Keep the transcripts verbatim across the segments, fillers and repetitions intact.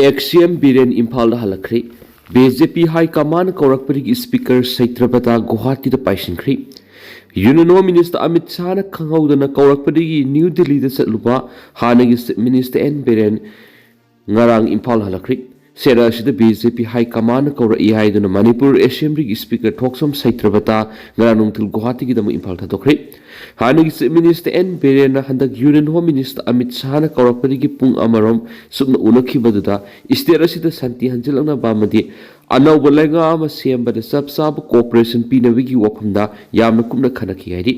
X ꯁꯤ M Biren ꯏꯝꯐꯥꯜꯗ ꯍꯜꯂꯛꯈ꯭ꯔꯦ꯫ ꯕꯤ ꯖꯦ ꯄꯤ ꯍꯥꯏ ꯀꯃꯥꯟꯅ ꯀꯧꯔꯛꯄꯗꯒꯤ ꯁ꯭ꯄꯤꯀꯔ ꯁꯩꯇ꯭ꯔꯕꯇꯥ ꯒꯨꯋꯥꯍꯥꯇꯤꯗ ꯄꯥꯏꯁꯤꯟꯈ꯭ꯔꯦ꯫ ꯌꯨꯅꯤꯌꯟ ꯍꯣꯝ ꯃꯤꯅꯤꯁꯇꯔ ꯑꯃꯤꯠ ꯁꯥꯍꯅ ꯈꯪꯍꯧꯗꯅ ꯀꯧꯔꯛꯄꯗꯒꯤ ꯅ꯭ꯌꯨ ꯗꯤꯜꯂꯤꯗ ꯆꯠꯂꯨꯕ ꯍꯥꯟꯅꯒꯤ ꯆꯤꯐ ꯃꯤꯅꯤꯁꯇꯔ ꯑꯦꯟ ꯕꯤꯔꯦꯟ ꯉꯔꯥꯡ ꯏꯝꯐꯥꯜ ꯍꯜꯂꯛꯈ꯭ꯔꯦ꯫ ꯁꯦꯔ ꯑꯁꯤꯗ ꯕꯤ ꯖꯦ ꯄꯤ ꯍꯥꯏ ꯀꯃꯥꯟꯅ ꯀꯧꯔꯛꯏ ꯍꯥꯏꯗꯨꯅ ꯃꯅꯤꯄꯨꯔ ꯑꯦꯁꯦꯝꯕ꯭ꯂꯤꯒꯤ ꯁ꯭ꯄꯤꯀꯔ ꯊꯣꯛꯆꯣꯝ ꯁꯩꯇ꯭ꯔꯕꯇꯥ ꯉꯔꯥꯡ ꯅꯨꯡꯊꯤꯜ ꯒꯨꯋꯥꯍꯥꯇꯤꯒꯤꯗꯃꯛ ꯏꯝꯐꯥꯜ ꯊꯥꯗꯣꯛꯈ꯭ꯔꯦ꯫ ꯍꯥꯟꯅꯒꯤ ꯆꯤꯐ ꯃꯤꯅꯤꯁꯇꯔ ꯑꯦꯟ ꯕꯤꯔꯦꯟꯅ ꯍꯟꯗꯛ ꯌꯨꯅꯤꯌꯟ ꯍꯣꯝ ꯃꯤꯅꯤꯁꯇꯔ ꯑꯃꯤꯠ ꯁꯥꯍꯅ ꯀꯧꯔꯛꯄꯗꯒꯤ ꯄꯨꯡ ꯑꯃꯔꯣꯝ ꯆꯨꯞꯅ ꯎꯅꯈꯤꯕꯗꯨꯗ ꯁ꯭ꯇꯦꯠ ꯑꯁꯤꯗ ꯁꯥꯟꯇꯤ ꯍꯟꯖꯤꯜꯂꯛꯅꯕ ꯑꯃꯗꯤ ꯑꯅꯧꯕ ꯂꯩꯉꯥꯛ ꯑꯃ ꯁꯦꯝꯕꯗ ꯆꯞ ꯆꯥꯕ ꯀꯣꯑꯣꯄꯔꯦꯁꯟ ꯄꯤꯅꯕꯒꯤ ꯋꯥꯐꯝꯗ ꯌꯥꯝꯅ ꯀꯨꯞꯅ ꯈꯟꯅꯈꯤ ꯍꯥꯏꯔꯤ꯫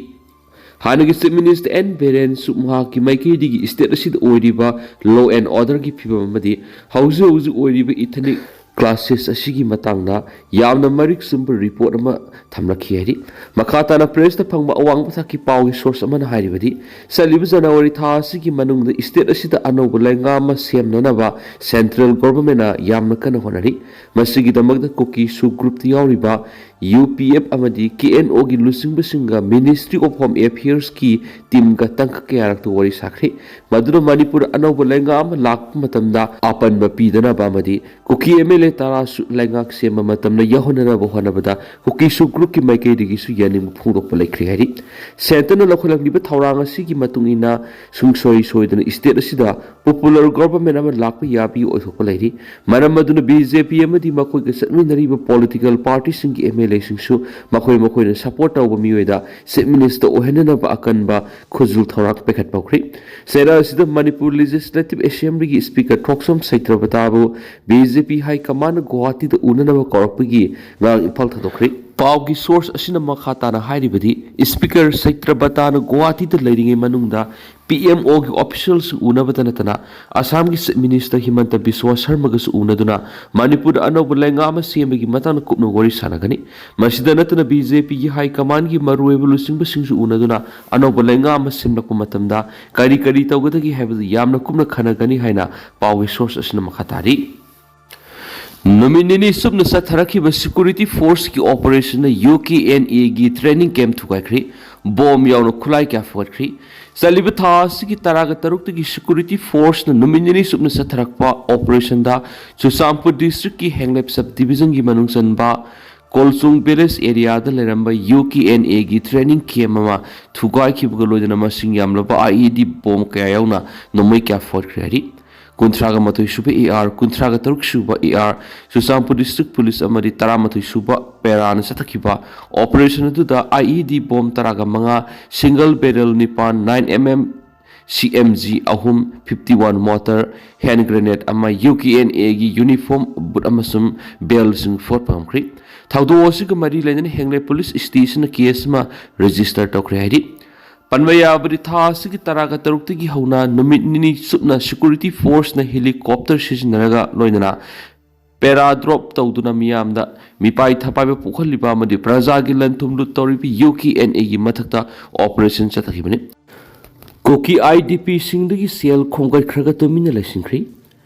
ꯍꯥꯟꯅꯒꯤ ꯆꯤꯐ ꯃꯤꯅꯤꯁꯇꯔ ꯑꯦꯟ ꯕꯤꯔꯦꯟꯁꯨ ꯃꯍꯥꯛꯀꯤ ꯃꯥꯏꯀꯩꯗꯒꯤ ꯁ꯭ꯇꯦꯠ ꯑꯁꯤꯗ ꯑꯣꯏꯔꯤꯕ ꯂꯣ ꯑꯦꯟ ꯑꯣꯔꯗꯔꯒꯤ ꯐꯤꯕꯝ ꯑꯃꯗꯤ ꯍꯧꯖꯤꯛ ꯍꯧꯖꯤꯛ ꯑꯣꯏꯔꯤꯕ ꯏꯊꯅꯤꯛ ꯀ꯭ꯂꯥꯁꯦꯁ ꯑꯁꯤꯒꯤ ꯃꯇꯥꯡꯗ ꯌꯥꯝꯅ ꯃꯔꯤꯛ ꯆꯨꯝꯕ ꯔꯤꯄꯣꯔꯠ ꯑꯃ ꯊꯝꯂꯛꯈꯤ ꯍꯥꯏꯔꯤ꯫ ꯃꯈꯥ ꯇꯥꯅ ꯄ꯭ꯔꯦꯁꯇ ꯐꯪꯕ ꯑꯋꯥꯡꯕ ꯊꯥꯛꯀꯤ ꯄꯥꯎꯒꯤ ꯁꯣꯔꯁ ꯑꯃꯅ ꯍꯥꯏꯔꯤꯕꯗꯤ, ꯆꯠꯂꯤꯕ ꯖꯅꯋꯥꯔꯤ ꯊꯥ ꯑꯁꯤꯒꯤ ꯃꯅꯨꯡꯗ ꯁ꯭ꯇꯦꯠ ꯑꯁꯤꯗ ꯑꯅꯧꯕ ꯂꯩꯉꯥꯛ ꯑꯃ ꯁꯦꯝꯅꯅꯕ ꯁꯦꯟꯇ꯭ꯔꯦꯜ ꯒꯣꯚꯔꯟꯃꯦꯟꯅ ꯌꯥꯝꯅ ꯀꯟꯅ ꯍꯣꯠꯅꯔꯤ꯫ ꯃꯁꯤꯒꯤꯗꯃꯛꯇ ꯀꯨꯀꯤ ꯁꯨ ꯒ꯭ꯔꯨꯞꯇ ꯌꯥꯎꯔꯤꯕ ꯌꯨ ꯄꯤ ꯑꯦꯐ ꯑꯃꯗꯤ ꯀꯦ ꯑꯦꯟ ꯑꯣꯒꯤ ꯂꯨꯆꯤꯡꯕꯁꯤꯡꯒ ꯃꯤꯅꯤꯁꯇ꯭ꯔꯤ ꯑꯣꯐ ꯍꯣꯝ ꯑꯦꯐꯤꯌꯔꯁꯀꯤ ꯇꯤꯝꯒ ꯇꯥꯡꯀꯛ ꯀꯌꯥꯔꯛꯇ ꯋꯥꯔꯤ ꯁꯥꯈ꯭ꯔꯦ꯫ ꯃꯗꯨꯅ ꯃꯅꯤꯄꯨꯔ ꯑꯅꯧꯕ ꯂꯩꯉꯥꯛ ꯑꯃ ꯂꯥꯛꯄ ꯃꯇꯝꯗ ꯑꯄꯟꯕ ꯄꯤꯗꯅꯕ ꯑꯃꯗꯤ ꯀꯨꯀꯤ ꯑꯦꯝ ꯑꯦꯜ ꯑꯦ ꯇꯔꯥꯁꯨ ꯂꯩꯉꯥꯛ ꯁꯦꯝꯕ ꯃꯇꯝꯗ ꯌꯥꯎꯍꯟꯅꯅꯕ ꯍꯣꯠꯅꯕꯗ ꯀꯨꯀꯤ ꯁꯨ ꯒ꯭ꯔꯨꯞꯀꯤ ꯃꯥꯏꯀꯩꯗꯒꯤꯁꯨ ꯌꯥꯅꯤꯡꯕ ꯐꯣꯡꯗꯣꯛꯄ ꯂꯩꯈ꯭ꯔꯦ ꯍꯥꯏꯔꯤ꯫ ꯁꯦꯟꯇꯔꯅ ꯂꯧꯈꯠꯂꯛꯂꯤꯕ ꯊꯧꯔꯥꯡ ꯑꯁꯤꯒꯤ ꯃꯇꯨꯡ ꯏꯟꯅ ꯁꯨꯡꯁꯣꯏ ꯁꯣꯏꯗꯅ ꯁ꯭ꯇꯦꯠ ꯑꯁꯤꯗ ꯄꯣꯄꯨꯂꯔ ꯒꯣꯚꯔꯟꯃꯦꯟ ꯑꯃ ꯂꯥꯛꯄ ꯌꯥꯕꯒꯤ ꯑꯣꯏꯊꯣꯛꯄ ꯂꯩꯔꯤ꯫ ꯃꯔꯝ ꯑꯗꯨꯅ ꯕꯤ ꯖꯦ ꯄꯤ ꯑꯃꯗꯤ ꯃꯈꯣꯏꯒ ꯆꯠꯃꯤꯟꯅꯔꯤꯕ ꯄꯣꯂꯤꯇꯤꯀꯦꯜ ꯄꯥꯔꯇꯤꯁꯤꯡꯒꯤ ꯑꯦꯝ ꯑꯦꯜ ꯑꯦꯁꯤꯡꯁꯨ ꯃꯈꯣꯏ ꯃꯈꯣꯏꯅ ꯁꯄꯣꯔꯠ ꯇꯧꯕ ꯃꯤꯑꯣꯏꯗ ꯆꯤꯐ ꯃꯤꯅꯤꯁꯇꯔ ꯑꯣꯏꯍꯟꯅꯅꯕ ꯑꯀꯟꯕ ꯈꯨꯖꯨꯜ ꯊꯧꯔꯥꯡ ꯄꯥꯏꯈꯠꯄ ꯍꯧꯈ꯭ꯔꯦ꯫ ꯆꯩꯔꯥ ꯑꯁꯤꯗ ꯃꯅꯤꯄꯨꯔ ꯂꯦꯖꯤꯁꯂꯦꯇꯤꯚ ꯑꯦꯁꯦꯝꯕ꯭ꯂꯤꯒꯤ ꯁ꯭ꯄꯤꯀꯔ ꯊꯣꯛꯆꯣꯝ ꯁꯩꯇ꯭ꯔꯕꯇꯥꯕꯨ ꯕꯤ ꯖꯦ ꯄꯤ ꯍꯥꯏ ꯀꯃꯥꯟꯅ ꯒꯨꯋꯥꯍꯥꯇꯤꯗ ꯎꯅꯅꯕ ꯀꯧꯔꯛꯄꯒꯤ ꯉꯔꯥꯡ ꯏꯝꯐꯥꯜ ꯊꯥꯗꯣꯛꯈ꯭ꯔꯦ꯫ ꯄꯥꯎꯒꯤ ꯁꯣꯔꯁ ꯑꯁꯤꯅ ꯃꯈꯥ ꯇꯥꯅ ꯍꯥꯏꯔꯤꯕꯗꯤ, ꯁ꯭ꯄꯤꯀꯔ ꯁꯩꯇ꯭ꯔꯕꯇꯥꯅ ꯒꯨꯋꯥꯍꯥꯇꯤꯗ ꯂꯩꯔꯤꯉꯩ ꯃꯅꯨꯡꯗ ꯄꯤ ꯑꯦꯝ ꯑꯣꯒꯤ ꯑꯣꯐꯤꯁꯤꯌꯦꯜꯁꯤꯡ ꯎꯅꯕꯇ ꯅꯠꯇꯅ ꯑꯁꯥꯝꯒꯤ ꯆꯤꯐ ꯃꯤꯅꯤꯁꯇꯔ ꯍꯤꯃꯟꯇ ꯕꯤꯁ꯭ꯋꯥ ꯁꯔꯃꯒꯁꯨ ꯎꯅꯗꯨꯅ ꯃꯅꯤꯄꯨꯔꯗ ꯑꯅꯧꯕ ꯂꯩꯉꯥꯛ ꯑꯃ ꯁꯦꯝꯕꯒꯤ ꯃꯇꯥꯡꯗ ꯀꯨꯞꯅ ꯋꯥꯔꯤ ꯁꯥꯟꯅꯒꯅꯤ꯫ ꯃꯁꯤꯗ ꯅꯠꯇꯅ ꯕꯤ ꯖꯦ ꯄꯤꯒꯤ ꯍꯥꯏ ꯀꯃꯥꯟꯒꯤ ꯃꯔꯨꯑꯣꯏꯕ ꯂꯨꯆꯤꯡꯕꯁꯤꯡꯁꯨ ꯎꯅꯗꯨꯅ ꯑꯅꯧꯕ ꯂꯩꯉꯥꯛ ꯑꯃ ꯁꯦꯝꯂꯛꯄ ꯃꯇꯝꯗ ꯀꯔꯤ ꯀꯔꯤ ꯇꯧꯒꯗꯒꯦ ꯍꯥꯏꯕꯗꯨ ꯌꯥꯝꯅ ꯀꯨꯞꯅ ꯈꯟꯅꯒꯅꯤ ꯍꯥꯏꯅ ꯄꯥꯎꯒꯤ ꯁꯣꯔꯁ ꯑꯁꯤꯅ ꯃꯈꯥ ꯇꯥꯔꯤ꯫ ꯅꯨꯃꯤꯠ ꯅꯤꯅꯤ ꯆꯨꯞꯅ ꯆꯠꯊꯔꯛꯈꯤꯕ ꯁꯦꯀ꯭ꯌꯨꯔꯤꯇꯤ ꯐꯣꯔꯁꯀꯤ ꯑꯣꯄꯔꯦꯁꯟꯅ ꯌꯨ ꯀꯦ ꯑꯦꯟ ꯑꯦꯒꯤ ꯇ꯭ꯔꯦꯅꯤꯡ ꯀꯦꯝꯞ ꯊꯨꯒꯥꯏꯈ꯭ꯔꯦ꯫ ꯕꯣꯝ ꯌꯥꯎꯅ ꯈꯨꯠꯂꯥꯏ ꯀꯌꯥ ꯐꯨꯒꯠꯈ꯭ꯔꯦ꯫ ꯆꯠꯂꯤꯕ ꯊꯥ ꯑꯁꯤꯒꯤ ꯇꯔꯥꯒ ꯇꯔꯨꯛꯇꯒꯤ ꯁꯦꯀ꯭ꯌꯨꯔꯤꯇꯤ ꯐꯣꯔꯁꯅ ꯅꯨꯃꯤꯠ ꯅꯤꯅꯤ ꯆꯨꯞꯅ ꯆꯠꯊꯔꯛꯄ ꯑꯣꯄꯔꯦꯁꯟꯗ ꯆꯨꯔꯆꯥꯟꯄꯨꯔ ꯗꯤꯁꯇ꯭ꯔꯤꯛꯀꯤ ꯍꯦꯡꯂꯦꯞ ꯁꯕ ꯗꯤꯕꯤꯖꯟꯒꯤ ꯃꯅꯨꯡ ꯆꯟꯕ ꯀꯣꯜꯆꯨꯡ ꯚꯤꯂꯦꯖ ꯑꯦꯔꯤꯌꯥꯗ ꯂꯩꯔꯝꯕ ꯌꯨ ꯀꯦ ꯑꯦꯟ ꯑꯦꯒꯤ ꯇ꯭ꯔꯦꯅꯤꯡ ꯀꯦꯝ ꯑꯃ ꯊꯨꯒꯥꯏꯈꯤꯕꯒ ꯂꯣꯏꯅꯅ ꯃꯁꯤꯡ ꯌꯥꯝꯂꯕ ꯑꯥꯏ ꯏ ꯗꯤ ꯕꯣꯝ ꯀꯌꯥ ꯌꯥꯎꯅ ꯅꯣꯡꯃꯩ ꯀꯌꯥ ꯐꯣꯠꯈ꯭ꯔꯦ ꯍꯥꯏꯔꯤ꯫ ꯀꯨꯟꯊ꯭ꯔꯥꯒ ꯃꯥꯊꯣꯏ ꯁꯨꯕ ꯑꯦ ꯑꯥꯔ, ꯀꯨꯟꯊ꯭ꯔꯥꯒ ꯇꯔꯨꯛ ꯁꯨꯕ A R, Churachandpur district police ꯑꯃꯗꯤ ꯇꯔꯥꯃꯥꯊꯣꯏ ꯁꯨꯕ ꯄꯦꯔꯥꯅ ꯆꯠꯊꯈꯤꯕ ꯑꯣꯄꯔꯦꯁꯟ ꯑꯗꯨꯗ ꯑꯥꯏ ꯏ ꯗꯤ ꯕꯣꯝ ꯇꯔꯥꯒ ꯃꯉꯥ, ꯁꯤꯡꯒꯜ ꯕꯦꯔꯦꯜ ꯅꯤꯄꯥꯟ, nine M M C M G ꯑꯍꯨꯝ, fifty one mortar, hand grenade ꯑꯃ, ꯌꯨ ꯀꯦ ꯑꯦꯟ ꯑꯦꯒꯤ ꯌꯨꯅꯤꯐꯣꯔꯝ ꯕꯨꯠ ꯑꯃꯁꯨꯡ ꯕꯦꯜꯁꯤꯡ ꯐꯣꯠꯄ ꯉꯝꯈ꯭ꯔꯦ꯫ ꯊꯧꯗꯣꯛ ꯑꯁꯤꯒ ꯃꯔꯤ ꯂꯩꯅꯅ ꯍꯦꯡꯂꯦ ꯄꯨꯂꯤꯁ ꯁ꯭ꯇꯦꯁꯟꯅ ꯀꯦꯁ ꯑꯃ ꯔꯦꯖꯤꯁꯇꯔ ꯇꯧꯈ꯭ꯔꯦ ꯍꯥꯏꯔꯤ꯫ ꯄꯟꯕ ꯌꯥꯕꯗꯤ, ꯊꯥ ꯑꯁꯤꯒꯤ ꯇꯔꯥꯒ ꯇꯔꯨꯛꯇꯒꯤ ꯍꯧꯅ ꯅꯨꯃꯤꯠ ꯅꯤꯅꯤ ꯆꯨꯞꯅ ꯁꯦꯀ꯭ꯌꯨꯔꯤꯇꯤ ꯐꯣꯔꯁꯅ ꯍꯦꯂꯤꯀꯣꯞꯇꯔ ꯁꯤꯖꯤꯟꯅꯔꯒ ꯂꯣꯏꯅꯅ ꯄꯦꯔꯥ ꯗ꯭ꯔꯣꯞ ꯇꯧꯗꯨꯅ ꯃꯤꯌꯥꯝꯗ ꯃꯤꯄꯥꯏ ꯊꯄꯥꯏꯕ ꯄꯣꯛꯍꯜꯂꯤꯕ ꯑꯃꯗꯤ ꯄ꯭ꯔꯖꯥꯒꯤ ꯂꯟ ꯊꯨꯝ ꯂꯨꯠ ꯇꯧꯔꯤꯕ ꯌꯨ ꯀꯦ ꯑꯦꯟ ꯑꯦꯒꯤ ꯃꯊꯛꯇ ꯑꯣꯄꯔꯦꯁꯟ ꯆꯠꯊꯈꯤꯕꯅꯤ꯫ ꯀꯨꯀꯤ ꯑꯥꯏ ꯗꯤ ꯄꯤꯁꯤꯡꯗꯒꯤ ꯁꯦꯜ ꯈꯣꯝꯒꯠꯈ꯭ꯔꯒ ꯇꯨꯃꯤꯟꯅ ꯂꯩꯁꯤꯟꯈ꯭ꯔꯤ꯫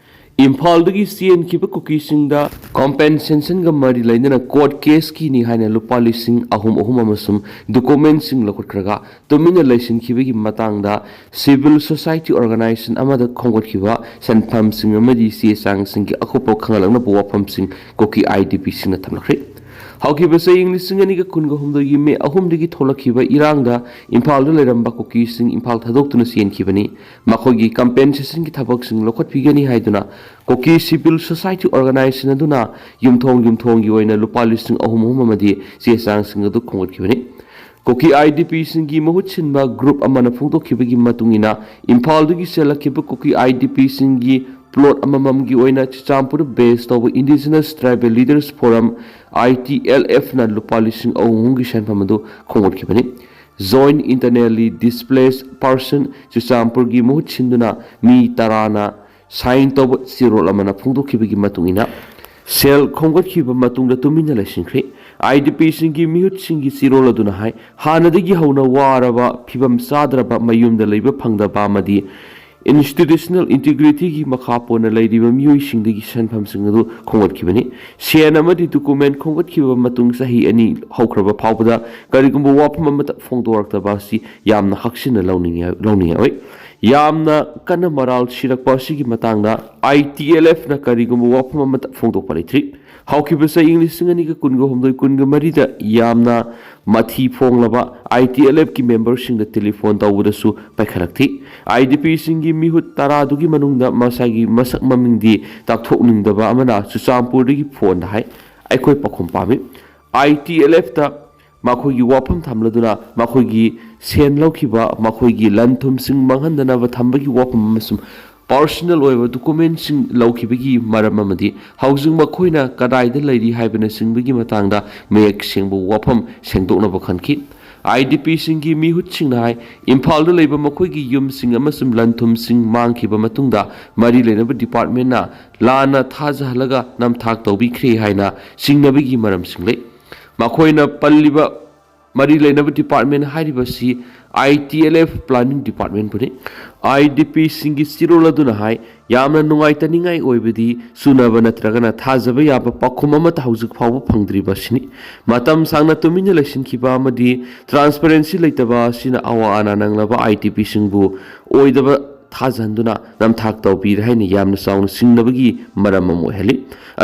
ꯏꯝꯐꯥꯜꯗꯒꯤ ꯆꯦꯟꯈꯤꯕ ꯀꯨꯀꯤꯁꯤꯡꯗ ꯀꯣꯝꯄꯦꯟꯁꯦꯁꯟꯒ ꯃꯔꯤ ꯂꯩꯅꯅ ꯀꯣꯔꯠ ꯀꯦꯁꯀꯤꯅꯤ ꯍꯥꯏꯅ ꯂꯨꯄꯥ ꯂꯤꯁꯤꯡ ꯑꯍꯨꯝ ꯑꯍꯨꯝ ꯑꯃꯁꯨꯡ ꯗꯣꯀꯨꯃꯦꯟꯁꯤꯡ ꯂꯧꯈꯠꯈ꯭ꯔꯒ ꯇꯨꯃꯤꯟꯅ ꯂꯩꯁꯤꯟꯈꯤꯕꯒꯤ ꯃꯇꯥꯡꯗ ꯁꯤꯚꯤꯜ ꯁꯣꯁꯥꯏꯇꯤ ꯑꯣꯔꯒꯅꯥꯏꯖꯦꯁꯟ ꯑꯃꯗ ꯈꯣꯝꯒꯠꯈꯤꯕ ꯁꯦꯟꯐꯝꯁꯤꯡ ꯑꯃꯗꯤ ꯆꯦ ꯆꯥꯡꯁꯤꯡꯒꯤ ꯑꯀꯨꯞꯄ ꯈꯪꯍꯜꯂꯛꯅꯕ ꯋꯥꯐꯝꯁꯤꯡ ꯀꯨꯀꯤ ꯑꯥꯏ ꯗꯤ ꯄꯤꯁꯤꯡꯅ ꯊꯝꯂꯛꯈ꯭ꯔꯦ꯫ ꯍꯧꯈꯤꯕ ꯆꯍꯤ ꯂꯤꯁꯤꯡ ꯑꯅꯤꯒ ꯀꯨꯟꯒ ꯍꯨꯝꯗꯣꯏꯒꯤ ꯃꯦ ꯑꯍꯨꯝꯗꯒꯤ ꯊꯣꯛꯂꯛꯈꯤꯕ ꯏꯔꯥꯡꯗ ꯏꯝꯐꯥꯜꯗ ꯂꯩꯔꯝꯕ ꯀꯨꯀꯤꯁꯤꯡ ꯏꯝꯐꯥꯜ ꯊꯥꯗꯣꯛꯇꯨꯅ ꯆꯦꯟꯈꯤꯕꯅꯤ꯫ ꯃꯈꯣꯏꯒꯤ ꯀꯝꯄꯦꯟꯁꯦꯁꯟꯒꯤ ꯊꯕꯛꯁꯤꯡ ꯂꯧꯈꯠꯄꯤꯒꯅꯤ ꯍꯥꯏꯗꯨꯅ ꯀꯨꯀꯤ ꯁꯤꯚꯤꯜ ꯁꯣꯁꯥꯏꯇꯤ ꯑꯣꯔꯒꯅꯥꯏꯖꯦꯁꯟ ꯑꯗꯨꯅ ꯌꯨꯝꯊꯣꯡ ꯌꯨꯝꯊꯣꯡꯒꯤ ꯑꯣꯏꯅ ꯂꯨꯄꯥ ꯂꯤꯁꯤꯡ ꯑꯍꯨꯝ ꯑꯍꯨꯝ ꯑꯃꯗꯤ ꯆꯦ ꯆꯥꯡꯁꯤꯡ ꯑꯗꯨ ꯈꯣꯝꯒꯠꯈꯤꯕꯅꯤ꯫ ꯀꯨꯀꯤ ꯑꯥꯏ ꯗꯤ ꯄꯤꯁꯤꯡꯒꯤ ꯃꯍꯨꯠ ꯁꯤꯟꯕ ꯒ꯭ꯔꯨꯞ ꯑꯃꯅ ꯐꯣꯡꯗꯣꯛꯈꯤꯕꯒꯤ ꯃꯇꯨꯡ ꯏꯟꯅ, ꯏꯝꯐꯥꯜꯗꯒꯤ ꯆꯦꯜꯂꯛꯈꯤꯕ ꯀꯨꯀꯤ ꯑꯥꯏ ꯗꯤ ꯄꯤꯁꯤꯡꯒꯤ ꯄ꯭ꯂꯣꯠ ꯑꯃꯃꯝꯒꯤ ꯑꯣꯏꯅ ꯆꯨꯔꯆꯥꯟꯄꯨꯔ ꯕꯦꯁ ꯇꯧꯕ ꯏꯟꯗꯤꯖꯤꯅꯁ ꯇ꯭ꯔꯥꯏꯕꯦꯜ ꯂꯤꯗꯔꯁ ꯐꯣꯔꯝ, ꯑꯥꯏ ꯇꯤ ꯑꯦꯜ ꯑꯦꯐꯅ ꯂꯨꯄꯥ ꯂꯤꯁꯤꯡ ꯑꯍꯨꯝꯒꯤ ꯁꯦꯟꯐꯝ ꯑꯗꯨ ꯈꯣꯝꯒꯠꯈꯤꯕꯅꯤ꯫ ꯖꯣꯏꯟꯠ ꯏꯟꯇꯔꯅꯦꯜꯂꯤ ꯗꯤꯁꯄ꯭ꯂꯦꯁ ꯄꯥꯔꯁꯟ ꯆꯨꯔꯆꯥꯟꯄꯨꯔꯒꯤ ꯃꯍꯨꯠ ꯁꯤꯟꯗꯨꯅ ꯃꯤ ꯇꯔꯥꯅ ꯁꯥꯏꯟ ꯇꯧꯕ ꯆꯦꯔꯣꯜ ꯑꯃꯅ ꯐꯣꯡꯗꯣꯛꯈꯤꯕꯒꯤ ꯃꯇꯨꯡ ꯏꯟꯅ, ꯁꯦꯜ ꯈꯣꯝꯒꯠꯈꯤꯕ ꯃꯇꯨꯡꯗ ꯇꯨꯃꯤꯟꯅ ꯂꯩꯁꯤꯟꯈ꯭ꯔꯦ꯫ ꯑꯥꯏ ꯗꯤ ꯄꯤꯁꯤꯡꯒꯤ ꯃꯤꯍꯨꯠꯁꯤꯡꯒꯤ ꯆꯦꯔꯣꯜ ꯑꯗꯨꯅ ꯍꯥꯏ, ꯍꯥꯟꯅꯗꯒꯤ ꯍꯧꯅ ꯋꯥꯔꯕ, ꯐꯤꯕꯝ ꯆꯥꯗ꯭ꯔꯕ, ꯃꯌꯨꯝꯗ ꯂꯩꯕ ꯐꯪꯗꯕ ꯑꯃꯗꯤ ꯏꯟꯁꯇꯤꯇ꯭ꯌꯨꯁꯅꯦꯜ ꯏꯟꯇꯤꯒ꯭ꯔꯤꯇꯤꯒꯤ ꯃꯈꯥ ꯄꯣꯟꯅ ꯂꯩꯔꯤꯕ ꯃꯤꯑꯣꯏꯁꯤꯡꯗꯒꯤ ꯁꯦꯟꯐꯝꯁꯤꯡ ꯑꯗꯨ ꯈꯣꯝꯒꯠꯈꯤꯕꯅꯤ꯫ ꯁꯦꯟ ꯑꯃꯗꯤ ꯗꯣꯀꯨꯃꯦꯟ ꯈꯣꯝꯒꯠꯈꯤꯕ ꯃꯇꯨꯡ ꯆꯍꯤ ꯑꯅꯤ ꯍꯧꯈ꯭ꯔꯕ ꯐꯥꯎꯕꯗ ꯀꯔꯤꯒꯨꯝꯕ ꯋꯥꯐꯝ ꯑꯃꯠꯇ ꯐꯣꯡꯗꯣꯔꯛꯇꯕ ꯑꯁꯤ ꯌꯥꯝꯅ ꯍꯛꯁꯤꯟꯅ ꯂꯧꯅꯤꯡꯉꯤ ꯂꯧꯅꯤꯡꯉꯤ꯫ ꯌꯥꯝꯅ ꯀꯟꯅ ꯃꯔꯥꯜ ꯁꯤꯔꯛꯄ ꯑꯁꯤꯒꯤ ꯃꯇꯥꯡꯗ ꯑꯥꯏ ꯇꯤ ꯑꯦꯜ ꯑꯦꯐꯅ ꯀꯔꯤꯒꯨꯝꯕ ꯋꯥꯐꯝ ꯑꯃꯠꯇ ꯐꯣꯡꯗꯣꯛꯄ ꯂꯩꯇ꯭ꯔꯤ꯫ ꯍꯧꯈꯤꯕ ꯆꯍꯤ ꯂꯤꯁꯤꯡ ꯑꯅꯤꯒ ꯀꯨꯟꯒ ꯍꯨꯝꯗꯣꯏ ꯀꯨꯟꯒ ꯃꯔꯤꯗ ꯌꯥꯝꯅ ꯃꯊꯤ ꯐꯣꯡꯂꯕ ꯑꯥꯏ ꯇꯤ ꯑꯦꯜ ꯑꯦꯐꯀꯤ ꯃꯦꯝꯕꯔꯁꯤꯡꯗ ꯇꯦꯂꯤꯐꯣꯟ ꯇꯧꯕꯗꯁꯨ ꯄꯥꯏꯈꯠꯂꯛꯇꯦ꯫ ꯑꯥꯏ ꯗꯤ ꯄꯤꯁꯤꯡꯒꯤ ꯃꯤꯍꯨꯠ ꯇꯔꯥꯗꯨꯒꯤ ꯃꯅꯨꯡꯗ ꯃꯁꯥꯒꯤ ꯃꯁꯛ ꯃꯃꯤꯡꯗꯤ ꯇꯥꯛꯊꯣꯛꯅꯤꯡꯗꯕ ꯑꯃꯅ ꯆꯨꯔꯆꯥꯟꯄꯨꯔꯗꯒꯤ ꯐꯣꯟꯗ ꯍꯥꯏ, "ꯑꯩꯈꯣꯏ ꯄꯥꯎꯈꯨꯝ ꯄꯥꯝꯃꯤ꯫ ꯑꯥꯏ ꯇꯤ ꯑꯦꯜ ꯑꯦꯐꯇ ꯃꯈꯣꯏꯒꯤ ꯋꯥꯐꯝ ꯊꯝꯂꯗꯨꯅ ꯃꯈꯣꯏꯒꯤ ꯁꯦꯟ ꯂꯧꯈꯤꯕ, ꯃꯈꯣꯏꯒꯤ ꯂꯟ ꯊꯨꯝꯁꯤꯡ ꯃꯥꯡꯍꯟꯗꯅꯕ ꯊꯝꯕꯒꯤ ꯋꯥꯐꯝ ꯑꯃꯁꯨꯡ ꯄꯥꯔꯁꯣꯅꯦꯜ ꯑꯣꯏꯕ ꯗꯣꯀꯨꯃꯦꯟꯁꯤꯡ ꯂꯧꯈꯤꯕꯒꯤ ꯃꯔꯝ ꯑꯃꯗꯤ ꯍꯧꯖꯤꯛ ꯃꯈꯣꯏꯅ ꯀꯗꯥꯏꯗ ꯂꯩꯔꯤ ꯍꯥꯏꯕꯅꯆꯤꯡꯕꯒꯤ ꯃꯇꯥꯡꯗ ꯃꯌꯦꯛ ꯁꯦꯡꯕ ꯋꯥꯐꯝ ꯁꯦꯡꯗꯣꯛꯅꯕ ꯈꯟꯈꯤ꯫" ꯑꯥꯏ ꯗꯤ ꯄꯤꯁꯤꯡꯒꯤ ꯃꯤꯍꯨꯠꯁꯤꯡꯅ ꯍꯥꯏ, ꯏꯝꯐꯥꯜꯗ ꯂꯩꯕ ꯃꯈꯣꯏꯒꯤ ꯌꯨꯝꯁꯤꯡ ꯑꯃꯁꯨꯡ ꯂꯟ ꯊꯨꯝꯁꯤꯡ ꯃꯥꯡꯈꯤꯕ ꯃꯇꯨꯡꯗ ꯃꯔꯤ ꯂꯩꯅꯕ ꯗꯤꯄꯥꯔꯠꯃꯦꯟꯅ ꯂꯥꯟꯅ ꯊꯥꯖꯍꯜꯂꯒ ꯅꯝꯊꯥꯛ ꯇꯧꯕꯤꯈ꯭ꯔꯦ ꯍꯥꯏꯅ ꯆꯤꯡꯅꯕꯒꯤ ꯃꯔꯝꯁꯤꯡ ꯂꯩ꯫ ꯃꯈꯣꯏꯅ ꯄꯜꯂꯤꯕ ꯃꯔꯤ ꯂꯩꯅꯕ ꯗꯤꯄꯥꯔꯠꯃꯦꯟ ꯍꯥꯏꯔꯤꯕꯁꯤ I T L F planning ꯗꯤꯄꯥꯔꯠꯃꯦꯟꯕꯨꯅꯤ꯫ ꯑꯥꯏ ꯗꯤ ꯄꯤꯁꯤꯡꯒꯤ ꯆꯦꯔꯣꯜ ꯑꯗꯨꯅ ꯍꯥꯏ, ꯌꯥꯝꯅ ꯅꯨꯡꯉꯥꯏꯇꯅꯤꯡꯉꯥꯏ ꯑꯣꯏꯕꯗꯤ ꯆꯨꯅꯕ ꯅꯠꯇ꯭ꯔꯒꯅ ꯊꯥꯖꯕ ꯌꯥꯕ ꯄꯥꯎꯈꯨꯝ ꯑꯃꯠꯇ ꯍꯧꯖꯤꯛ ꯐꯥꯎꯕ ꯐꯪꯗ꯭ꯔꯤꯕ ꯑꯁꯤꯅꯤ꯫ ꯃꯇꯝ ꯁꯥꯡꯅ ꯇꯨꯃꯤꯟꯅ ꯂꯩꯁꯤꯟꯈꯤꯕ ꯑꯃꯗꯤ ꯇ꯭ꯔꯥꯟꯁꯄꯔꯦꯟꯁꯤ ꯂꯩꯇꯕ ꯑꯁꯤꯅ ꯑꯋꯥ ꯑꯅꯥ ꯅꯪꯂꯕ ꯑꯥꯏ ꯗꯤ ꯄꯤꯁꯤꯡꯕꯨ ꯑꯣꯏꯗꯕ ꯊꯥꯖꯍꯟꯗꯨꯅ ꯅꯝꯊꯥꯛ ꯇꯧꯕꯤꯔꯦ ꯍꯥꯏꯅ ꯌꯥꯝꯅ ꯆꯥꯎꯅ ꯆꯤꯡꯅꯕꯒꯤ ꯃꯔꯝ ꯑꯃ ꯑꯣꯏꯍꯜꯂꯤ꯫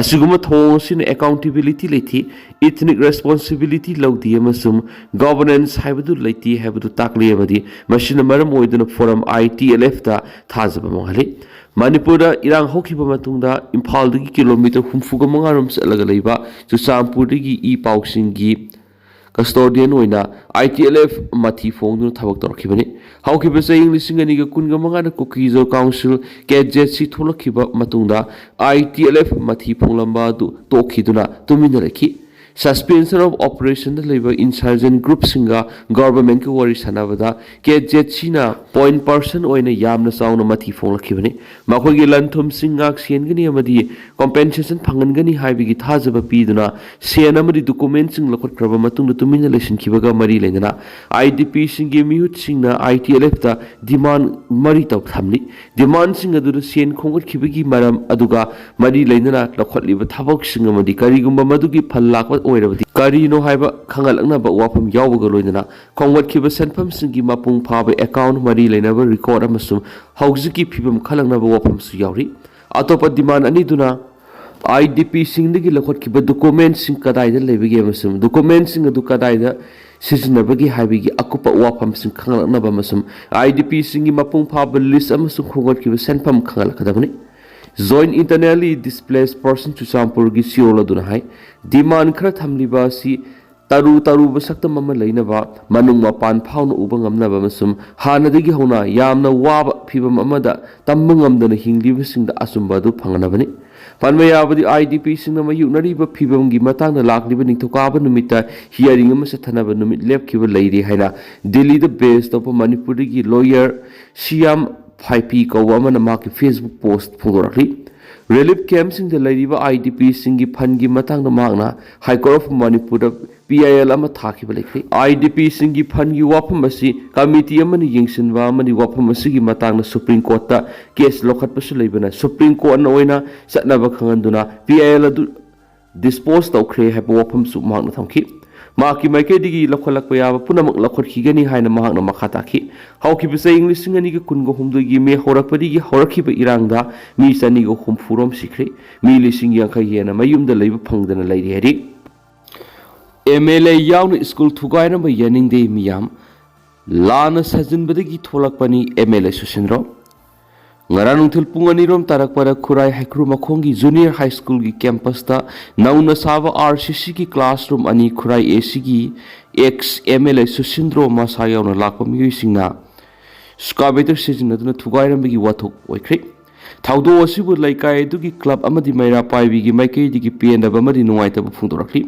ꯑꯁꯤꯒꯨꯝꯕ ꯊꯧꯑꯣꯡ ꯑꯁꯤꯅ ꯑꯦꯀꯥꯎꯟꯇꯦꯕꯤꯂꯤꯇꯤ ꯂꯩꯇꯦ, ꯏꯊꯅꯤꯛ ꯔꯦꯁꯄꯣꯟꯁꯤꯕꯤꯂꯤꯇꯤ ꯂꯧꯗꯦ ꯑꯃꯁꯨꯡ ꯒꯣꯚꯔꯅꯦꯟꯁ ꯍꯥꯏꯕꯗꯨ ꯂꯩꯇꯦ ꯍꯥꯏꯕꯗꯨ ꯇꯥꯛꯂꯤ, ꯑꯃꯗꯤ ꯃꯁꯤꯅ ꯃꯔꯝ ꯑꯣꯏꯗꯨꯅ ꯐꯣꯔꯝ ꯑꯥꯏ ꯇꯤ ꯑꯦꯜ ꯑꯦꯐꯇ ꯊꯥꯖꯕ ꯃꯥꯡꯍꯜꯂꯤ꯫ ꯃꯅꯤꯄꯨꯔꯗ ꯏꯔꯥꯡ ꯍꯧꯈꯤꯕ ꯃꯇꯨꯡꯗ ꯏꯝꯐꯥꯜꯗꯒꯤ ꯀꯤꯂꯣꯃꯤꯇꯔ ꯍꯨꯝꯐꯨꯒ ꯃꯉꯥ ꯔꯣꯝ ꯆꯠꯂꯒ ꯂꯩꯕ ꯆꯨꯔꯆꯥꯟꯄꯨꯔꯗꯒꯤ ꯏ ꯄꯥꯎꯁꯤꯡꯒꯤ ꯀꯁꯇꯣꯗꯤꯌꯟ ꯑꯣꯏꯅ ꯑꯥꯏ ꯇꯤ ꯑꯦꯜ ꯑꯦꯐ ꯃꯊꯤ ꯐꯣꯡꯗꯨꯅ ꯊꯕꯛ ꯇꯧꯔꯛꯈꯤꯕꯅꯤ꯫ ꯍꯧꯈꯤꯕ ꯆꯍꯤ ꯂꯤꯁꯤꯡ ꯑꯅꯤꯒ ꯀꯨꯟꯒ ꯃꯉꯥꯗ ꯀꯨꯀꯤꯖꯣ ꯀꯥꯎꯟꯁꯤꯜ, ꯀꯦ ꯖꯦꯠ ꯁꯤ, ꯊꯣꯛꯂꯛꯈꯤꯕ ꯃꯇꯨꯡꯗ ꯑꯥꯏ ꯇꯤ ꯑꯦꯜ ꯑꯦꯐ ꯃꯊꯤ ꯐꯣꯡꯂꯝꯕ ꯑꯗꯨ ꯇꯣꯛꯈꯤꯗꯨꯅ ꯇꯨꯃꯤꯟꯅ ꯂꯩꯈꯤ꯫ Suspension of Operationꯗ ꯂꯩꯕ insurgent groupꯁꯤꯡꯒ governmentꯀ ꯋꯥꯔꯤ ꯁꯥꯟꯅꯕꯗ ꯀꯦ ꯖꯦꯠ ꯁꯤꯅ point percent ꯑꯣꯏꯅ ꯌꯥꯝꯅ ꯆꯥꯎꯅ ꯃꯊꯤ ꯐꯣꯡꯂꯛꯈꯤꯕꯅꯤ꯫ ꯃꯈꯣꯏꯒꯤ ꯂꯟ ꯊꯨꯝꯁꯤꯡ ꯉꯥꯛ ꯁꯦꯟꯒꯅꯤ ꯑꯃꯗꯤ compensation ꯐꯪꯍꯟꯒꯅꯤ ꯍꯥꯏꯕꯒꯤ ꯊꯥꯖꯕ ꯄꯤꯗꯨꯅ ꯁꯦꯟ ꯑꯃꯗꯤ documentꯁꯤꯡ ꯂꯧꯈꯠꯈ꯭ꯔꯕ ꯃꯇꯨꯡꯗ ꯇꯨꯃꯤꯟꯅ ꯂꯩꯁꯤꯟꯈꯤꯕꯒ ꯃꯔꯤ ꯂꯩꯅꯅ IDPꯁꯤꯡꯒꯤ ꯃꯤꯍꯨꯠꯁꯤꯡꯅ ITLFꯇ demand ꯃꯔꯤ ꯇꯧ ꯊꯝꯂꯤ꯫ Demandꯁꯤꯡ ꯑꯗꯨꯗ ꯁꯦꯟ ꯈꯣꯝꯒꯠꯈꯤꯕꯒꯤ ꯃꯔꯝ, ꯑꯗꯨꯒ ꯃꯔꯤ ꯂꯩꯅꯅ ꯂꯧꯈꯠꯂꯤꯕ ꯊꯕꯛꯁꯤꯡ ꯑꯃꯗꯤ ꯀꯔꯤꯒꯨꯝꯕ ꯃꯗꯨꯒꯤ ꯐꯜ ꯂꯥꯛꯄ ꯑꯣꯏꯔꯕꯗꯤ ꯀꯔꯤꯅꯣ ꯍꯥꯏꯕ ꯈꯪꯍꯜꯂꯛꯅꯕ ꯋꯥꯐꯝ ꯌꯥꯎꯕꯒ ꯂꯣꯏꯅꯅ ꯈꯣꯝꯒꯠꯈꯤꯕ ꯁꯦꯟꯐꯝꯁꯤꯡꯒꯤ ꯃꯄꯨꯡ ꯐꯥꯕ account, ꯃꯔꯤ ꯂꯩꯅꯕ record ꯑꯃꯁꯨꯡ ꯍꯧꯖꯤꯛꯀꯤ ꯐꯤꯕꯝ ꯈꯪꯂꯛꯅꯕ ꯋꯥꯐꯝꯁꯨ ꯌꯥꯎꯔꯤ꯫ ꯑꯇꯣꯞꯄ demand ꯑꯅꯤꯗꯨꯅ IDPꯁꯤꯡꯗꯒꯤ ꯂꯧꯈꯠꯈꯤꯕ documentꯁꯤꯡ ꯀꯗꯥꯏꯗ ꯂꯩꯕꯒꯦ ꯑꯃꯁꯨꯡ documentꯁꯤꯡ ꯑꯗꯨ ꯀꯗꯥꯏꯗ ꯁꯤꯖꯤꯟꯅꯕꯒꯦ ꯍꯥꯏꯕꯒꯤ ꯑꯀꯨꯞꯄ ꯋꯥꯐꯝꯁꯤꯡ ꯈꯪꯂꯛꯅꯕ ꯑꯃꯁꯨꯡ IDPꯁꯤꯡꯒꯤ ꯃꯄꯨꯡ ꯐꯥꯕ list ꯑꯃꯁꯨꯡ ꯈꯣꯝꯒꯠꯈꯤꯕ ꯁꯦꯟꯐꯝ ꯈꯪꯍꯜꯂꯛꯀꯗꯕꯅꯤ꯫ Joint Internally Displaced Person ꯆꯨꯔꯆꯥꯟꯄꯨꯔꯒꯤ CEO ꯑꯗꯨꯅ ꯍꯥꯏ, demand ꯈꯔ ꯊꯝꯂꯤꯕ ꯑꯁꯤ ꯇꯔꯨ ꯇꯔꯨꯕ ꯁꯛꯇꯝ ꯑꯃ ꯂꯩꯅꯕ, ꯃꯅꯨꯡ ꯃꯄꯥꯟ ꯐꯥꯎꯅ ꯎꯕ ꯉꯝꯅꯕ ꯑꯃꯁꯨꯡ ꯍꯥꯟꯅꯗꯒꯤ ꯍꯧꯅ ꯌꯥꯝꯅ ꯋꯥꯕ ꯐꯤꯚꯝ ꯑꯃꯗ ꯇꯝꯕ ꯉꯝꯗꯅ ꯍꯤꯡꯂꯤꯕꯁꯤꯡꯗ ꯑꯆꯨꯝꯕ ꯑꯗꯨ ꯐꯪꯍꯟꯅꯕꯅꯤ꯫ ꯄꯟꯕ ꯌꯥꯕꯗꯤ, IDPꯁꯤꯡꯅ ꯃꯥꯌꯣꯛꯅꯔꯤꯕ ꯐꯤꯚꯝꯒꯤ ꯃꯇꯥꯡꯗ ꯂꯥꯛꯂꯤꯕ ꯅꯤꯡꯊꯧꯀꯥꯕ ꯅꯨꯃꯤꯠꯇ hearing ꯑꯃ ꯆꯠꯊꯅꯕ ꯅꯨꯃꯤꯠ ꯂꯦꯞꯈꯤꯕ ꯂꯩꯔꯤ ꯍꯥꯏꯅ ꯗꯤꯜꯂꯤꯗ base ꯇꯧꯕ ꯃꯅꯤꯄꯨꯔꯗꯒꯤ lawyer ꯁꯤꯌꯥꯝ ꯐꯥꯏꯄꯤ ꯀꯧꯕ ꯑꯃꯅ ꯃꯍꯥꯛꯀꯤ Facebook post ꯐꯣꯡꯗꯣꯔꯛꯂꯤ꯫ Relief campꯁꯤꯡꯗ ꯂꯩꯔꯤꯕ IDPꯁꯤꯡꯒꯤ ꯐꯟꯒꯤ ꯃꯇꯥꯡꯗ ꯃꯍꯥꯛꯅ High Court of ꯃꯅꯤꯄꯨꯔꯗ PIL ꯑꯃ ꯊꯥꯈꯤꯕ ꯂꯩꯈ꯭ꯔꯦ꯫ IDPꯁꯤꯡꯒꯤ ꯐꯟꯒꯤ ꯋꯥꯐꯝ ꯑꯁꯤ committee ꯑꯃꯅ ꯌꯦꯡꯁꯤꯟꯕ ꯑꯃꯗꯤ ꯋꯥꯐꯝ ꯑꯁꯤꯒꯤ ꯃꯇꯥꯡꯗ Supreme Courtꯇ case ꯂꯧꯈꯠꯄꯁꯨ ꯂꯩꯕꯅ Supreme Courtꯅ ꯑꯣꯏꯅ ꯆꯠꯅꯕ ꯈꯪꯍꯟꯗꯨꯅ PIL ꯑꯗꯨ dispose ꯇꯧꯈ꯭ꯔꯦ ꯍꯥꯏꯕ ꯋꯥꯐꯝꯁꯨ ꯃꯍꯥꯛꯅ ꯊꯝꯈꯤ꯫ ꯃꯍꯥꯛꯀꯤ ꯃꯥꯏꯀꯩꯗꯒꯤ ꯂꯧꯈꯠꯂꯛꯄ ꯌꯥꯕ ꯄꯨꯝꯅꯃꯛ ꯂꯧꯈꯠꯈꯤꯒꯅꯤ ꯍꯥꯏꯅ ꯃꯍꯥꯛꯅ ꯃꯈꯥ ꯇꯥꯈꯤ꯫ ꯍꯧꯈꯤꯕ ꯆꯍꯤ ꯂꯤꯁꯤꯡ ꯑꯅꯤꯒ ꯀꯨꯟꯒ ꯍꯨꯝꯗꯣꯏꯒꯤ ꯃꯦ ꯍꯧꯔꯛꯄꯗꯒꯤ ꯍꯧꯔꯛꯈꯤꯕ ꯏꯔꯥꯡꯗ ꯃꯤ ꯆꯅꯤꯒ ꯍꯨꯝꯐꯨ ꯔꯣꯝ ꯁꯤꯈ꯭ꯔꯦ꯫ ꯃꯤ ꯂꯤꯁꯤꯡ ꯌꯥꯡꯈꯩ ꯍꯦꯟꯅ ꯃꯌꯨꯝꯗ ꯂꯩꯕ ꯐꯪꯗꯅ ꯂꯩꯔꯤ ꯍꯥꯏꯔꯤ꯫ MLA ꯌꯥꯎꯅ ꯁ꯭ꯀꯨꯜ ꯊꯨꯒꯥꯏꯔꯝꯕ ꯌꯥꯅꯤꯡꯗꯦ ꯃꯤꯌꯥꯝ꯫ ꯂꯥꯟꯅ ꯁꯥꯖꯤꯟꯕꯗꯒꯤ ꯊꯣꯛꯂꯛꯄꯅꯤ MLA ꯁꯨꯁꯤꯟꯗ꯭ꯔꯣ꯫ ꯉꯔꯥꯡ ꯅꯨꯡꯊꯤꯜ ꯄꯨꯡ ꯑꯅꯤꯔꯣꯝ ꯇꯥꯔꯛꯄꯗ ꯈꯨꯔꯥꯏ ꯍꯩꯀ꯭ꯔꯨ ꯃꯈꯣꯡꯒꯤ Junior High Schoolꯒꯤ campusꯇ ꯅꯧꯅ ꯁꯥꯕ RCCꯒꯤ classroom ꯑꯅꯤ ꯈꯨꯔꯥꯏ ACꯒꯤ ex MLA ꯁꯨꯁꯤꯟꯗ꯭ꯔꯣ ꯃꯁꯥ ꯌꯥꯎꯅ ꯂꯥꯛꯄ ꯃꯤꯑꯣꯏꯁꯤꯡꯅ excavator ꯁꯤꯖꯤꯟꯅꯗꯨꯅ ꯊꯨꯒꯥꯏꯔꯝꯕꯒꯤ ꯋꯥꯊꯣꯛ ꯑꯣꯏꯈ꯭ꯔꯦ꯫ ꯊꯧꯗꯣꯛ ꯑꯁꯤꯕꯨ ꯂꯩꯀꯥꯏ ꯑꯗꯨꯒꯤ ꯀ꯭ꯂꯕ ꯑꯃꯗꯤ ꯃꯩꯔꯥ ꯄꯥꯏꯕꯤꯒꯤ ꯃꯥꯏꯀꯩꯗꯒꯤ ꯄꯦꯟꯗꯕ ꯑꯃꯗꯤ ꯅꯨꯡꯉꯥꯏꯇꯕ ꯐꯣꯡꯗꯣꯔꯛꯂꯤ꯫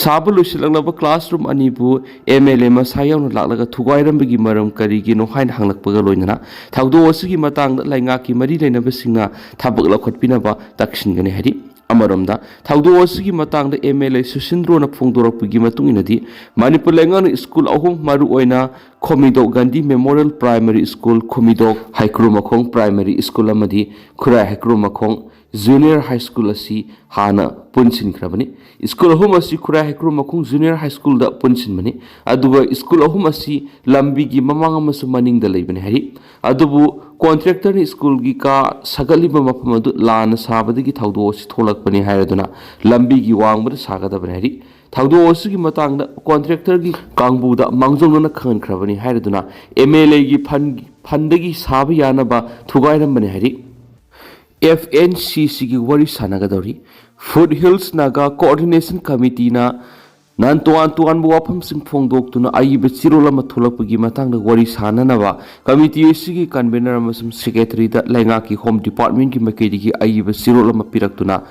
ꯁꯥꯕ ꯂꯣꯏꯁꯤꯜꯂꯛꯂꯕ ꯀ꯭ꯂꯥꯁꯔꯨꯝ ꯑꯅꯤꯕꯨ ꯑꯦꯝ ꯑꯦꯜ ꯑꯦ ꯃꯁꯥ ꯌꯥꯎꯅ ꯂꯥꯛꯂꯒ ꯊꯨꯒꯥꯏꯔꯝꯕꯒꯤ ꯃꯔꯝ ꯀꯔꯤꯒꯤꯅꯣ ꯍꯥꯏꯅ ꯍꯪꯂꯛꯄꯒ ꯂꯣꯏꯅꯅ ꯊꯧꯗꯣꯛ ꯑꯁꯤꯒꯤ ꯃꯇꯥꯡꯗ ꯂꯩꯉꯥꯛꯀꯤ ꯃꯔꯤ ꯂꯩꯅꯕꯁꯤꯡꯅ ꯊꯕꯛ ꯂꯧꯈꯠꯄꯤꯅꯕ ꯇꯛꯁꯤꯟꯒꯅꯤ ꯍꯥꯏꯔꯤ꯫ ꯑꯃꯔꯣꯝꯗ ꯊꯧꯗꯣꯛ ꯑꯁꯤꯒꯤ ꯃꯇꯥꯡꯗ ꯑꯦꯝ ꯑꯦꯜ ꯑꯦ ꯁꯨꯁꯤꯟꯗ꯭ꯔꯣꯅ ꯐꯣꯡꯗꯣꯔꯛꯄꯒꯤ ꯃꯇꯨꯡ ꯏꯟꯅꯗꯤ, ꯃꯅꯤꯄꯨꯔ ꯂꯩꯉꯥꯛꯅ ꯁ꯭ꯀꯨꯜ ꯑꯍꯨꯝ, ꯃꯔꯨꯑꯣꯏꯅ Khomidok Gandhi memorial primary school, Khomidok Heikrumkhong primary school ꯑꯃꯗꯤ ꯈꯨꯔꯥꯏ ꯍꯩꯀ꯭ꯔꯨꯃꯈꯣꯡ ꯖꯨꯅꯤꯌꯔ ꯍꯥꯏ ꯁ꯭ꯀꯨꯜ ꯑꯁꯤ ꯍꯥꯟꯅ ꯄꯨꯟꯁꯤꯟꯈ꯭ꯔꯕꯅꯤ꯫ ꯁ꯭ꯀꯨꯜ ꯑꯍꯨꯝ ꯑꯁꯤ ꯈꯨꯔꯥꯏ ꯍꯩꯀ꯭ꯔꯨꯃꯈꯣꯡ ꯖꯨꯅꯤꯌꯔ ꯍꯥꯏ ꯁ꯭ꯀꯨꯜꯗ ꯄꯨꯟꯁꯤꯟꯕꯅꯤ꯫ ꯑꯗꯨꯒ ꯁ꯭ꯀꯨꯜ ꯑꯍꯨꯝ ꯑꯁꯤ ꯂꯝꯕꯤꯒꯤ ꯃꯃꯥꯡ ꯑꯃꯁꯨꯡ ꯃꯅꯤꯡꯗ ꯂꯩꯕꯅꯤ ꯍꯥꯏꯔꯤ꯫ ꯑꯗꯨꯕꯨ ꯀꯣꯟꯇ꯭ꯔꯦꯛꯇꯔꯅ ꯁ꯭ꯀꯨꯜꯒꯤ ꯀꯥ ꯁꯥꯒꯠꯂꯤꯕ ꯃꯐꯝ ꯑꯗꯨ ꯂꯥꯟꯅ ꯁꯥꯕꯗꯒꯤ ꯊꯧꯗꯣꯛ ꯑꯁꯤ ꯊꯣꯛꯂꯛꯄꯅꯤ ꯍꯥꯏꯔꯗꯨꯅ ꯂꯝꯕꯤꯒꯤ ꯋꯥꯡꯃꯗ ꯁꯥꯒꯗꯕꯅꯤ ꯍꯥꯏꯔꯤ꯫ ꯊꯧꯗꯣꯛ ꯑꯁꯤꯒꯤ ꯃꯇꯥꯡꯗ ꯀꯣꯟꯇ꯭ꯔꯦꯛꯇꯔꯒꯤ ꯀꯥꯡꯕꯨꯗ ꯃꯥꯡꯖꯧꯅꯅ ꯈꯪꯍꯟꯈ꯭ꯔꯕꯅꯤ ꯍꯥꯏꯔꯗꯨꯅ ꯑꯦꯝ ꯑꯦꯜ ꯑꯦꯒꯤ ꯐꯟ ꯐꯟꯗꯒꯤ ꯁꯥꯕ ꯌꯥꯅꯕ ꯊꯨꯒꯥꯏꯔꯝꯕꯅꯤ ꯍꯥꯏꯔꯤ꯫ ꯑꯦꯐ ꯑꯦꯟ ꯁꯤ ꯁꯤꯒꯤ ꯋꯥꯔꯤ ꯁꯥꯟꯅꯒꯗꯧꯔꯤ꯫ ꯐꯨꯠ ꯍꯤꯜꯁ ꯅꯥꯒꯥ ꯀꯣꯑꯣꯔꯗꯤꯅꯦꯁꯟ ꯀꯃꯤꯇꯤꯅ ꯅꯍꯥꯟ ꯇꯣꯉꯥꯟ ꯇꯣꯉꯥꯟꯕ ꯋꯥꯐꯝꯁꯤꯡ ꯐꯣꯡꯗꯣꯛꯇꯨꯅ ꯑꯏꯕ ꯆꯦꯔꯣꯜ ꯑꯃ ꯊꯣꯛꯂꯛꯄꯒꯤ ꯃꯇꯥꯡꯗ ꯋꯥꯔꯤ ꯁꯥꯅꯅꯕ ꯀꯃꯤꯇꯤ ꯑꯁꯤꯒꯤ ꯀꯟꯚꯦꯅꯔ ꯑꯃꯁꯨꯡ ꯁꯦꯀ꯭ꯔꯦꯇꯔꯤꯗ ꯂꯩꯉꯥꯛꯀꯤ ꯍꯣꯝ ꯗꯤꯄꯥꯔꯠꯃꯦꯟꯒꯤ ꯃꯥꯏꯀꯩꯗꯒꯤ ꯑꯏꯕ ꯆꯦꯔꯣꯜ ꯑꯃ ꯄꯤꯔꯛꯇꯨꯅ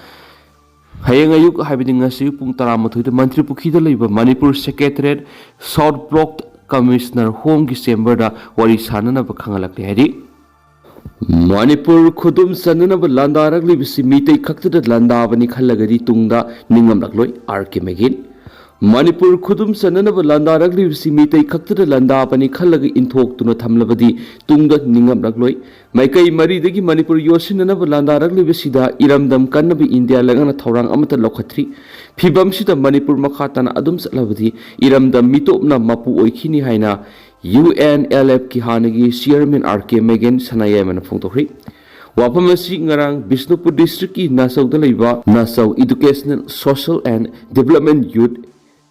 ꯍꯌꯦꯡ ꯑꯌꯨꯛ, ꯍꯥꯏꯕꯗꯤ ꯉꯁꯤ ꯄꯨꯡ ꯇꯔꯥꯃꯥꯊꯣꯏꯗ ꯃꯟꯇ꯭ꯔꯤ ꯄꯨꯈ꯭ꯔꯤꯗ ꯂꯩꯕ Manipur secretariat south block commissioner ꯍꯣꯝꯒꯤ ꯆꯦꯝꯕꯔꯗ ꯋꯥꯔꯤ ꯁꯥꯅꯅꯕ ꯈꯪꯍꯜꯂꯛꯂꯦ ꯍꯥꯏꯔꯤ꯫ ꯃꯅꯤꯄꯨꯔ ꯈꯨꯗꯨꯝ ꯆꯟꯅꯅꯕ ꯂꯥꯟꯗꯥꯔꯛꯂꯤꯕꯁꯤ ꯃꯤꯇꯩ ꯈꯛꯇꯗ ꯂꯥꯟꯗꯥꯕꯅꯤ ꯈꯜꯂꯒꯗꯤ ꯇꯨꯡꯗ ꯅꯤꯡꯉꯝꯂꯛꯂꯣꯏ, ꯑꯥꯔ ꯀꯦ ꯃꯦꯒꯤꯟ꯫ ꯃꯅꯤꯄꯨꯔ ꯈꯨꯗꯨꯝ ꯆꯟꯅꯅꯕ ꯂꯥꯟꯗꯥꯔꯛꯂꯤꯕꯁꯤ ꯃꯤꯇꯩ ꯈꯛꯇꯗ ꯂꯥꯟꯗꯥꯕꯅꯤ ꯈꯜꯂꯒ ꯏꯟꯊꯣꯛꯇꯨꯅ ꯊꯝꯂꯕꯗꯤ ꯇꯨꯡꯗ ꯅꯤꯡꯉꯝꯂꯛꯂꯣꯏ꯫ ꯃꯥꯏꯀꯩ ꯃꯔꯤꯗꯒꯤ ꯃꯅꯤꯄꯨꯔ ꯌꯣꯠꯁꯤꯟꯅꯅꯕ ꯂꯥꯟꯗꯥꯔꯛꯂꯤꯕꯁꯤꯗ ꯏꯔꯝꯗꯝ ꯀꯟꯅꯕ ꯏꯟꯗꯤꯌꯥ ꯂꯩꯉꯥꯛꯅ ꯊꯧꯔꯥꯡ ꯑꯃꯠꯇ ꯂꯧꯈꯠꯇ꯭ꯔꯤ꯫ ꯐꯤꯕꯝꯁꯤꯗ ꯃꯅꯤꯄꯨꯔ ꯃꯈꯥ ꯇꯥꯅ ꯑꯗꯨꯝ ꯆꯠꯂꯕꯗꯤ ꯏꯔꯝꯗꯝ ꯃꯤꯇꯣꯞꯅ ꯃꯄꯨ ꯑꯣꯏꯈꯤꯅꯤ ꯍꯥꯏꯅ ꯌꯨ ꯑꯦꯟ ꯑꯦꯜ ꯑꯦꯐꯀꯤ ꯍꯥꯟꯅꯒꯤ ꯆꯤꯌꯔꯃꯦꯟ ꯑꯥꯔ ꯀꯦ ꯃꯦꯒꯤꯟ ꯁꯅꯥꯌꯥꯏꯃꯅ ꯐꯣꯡꯗꯣꯛꯈ꯭ꯔꯤ꯫ ꯋꯥꯐꯝ ꯑꯁꯤ ꯉꯔꯥꯡ ꯕꯤꯁꯅꯨꯄꯨꯔ ꯗꯤꯁꯇ꯭ꯔꯤꯛꯀꯤ ꯅꯥꯆꯧꯗ ꯂꯩꯕ ꯅꯥꯆꯧ Educational Social and Development Youth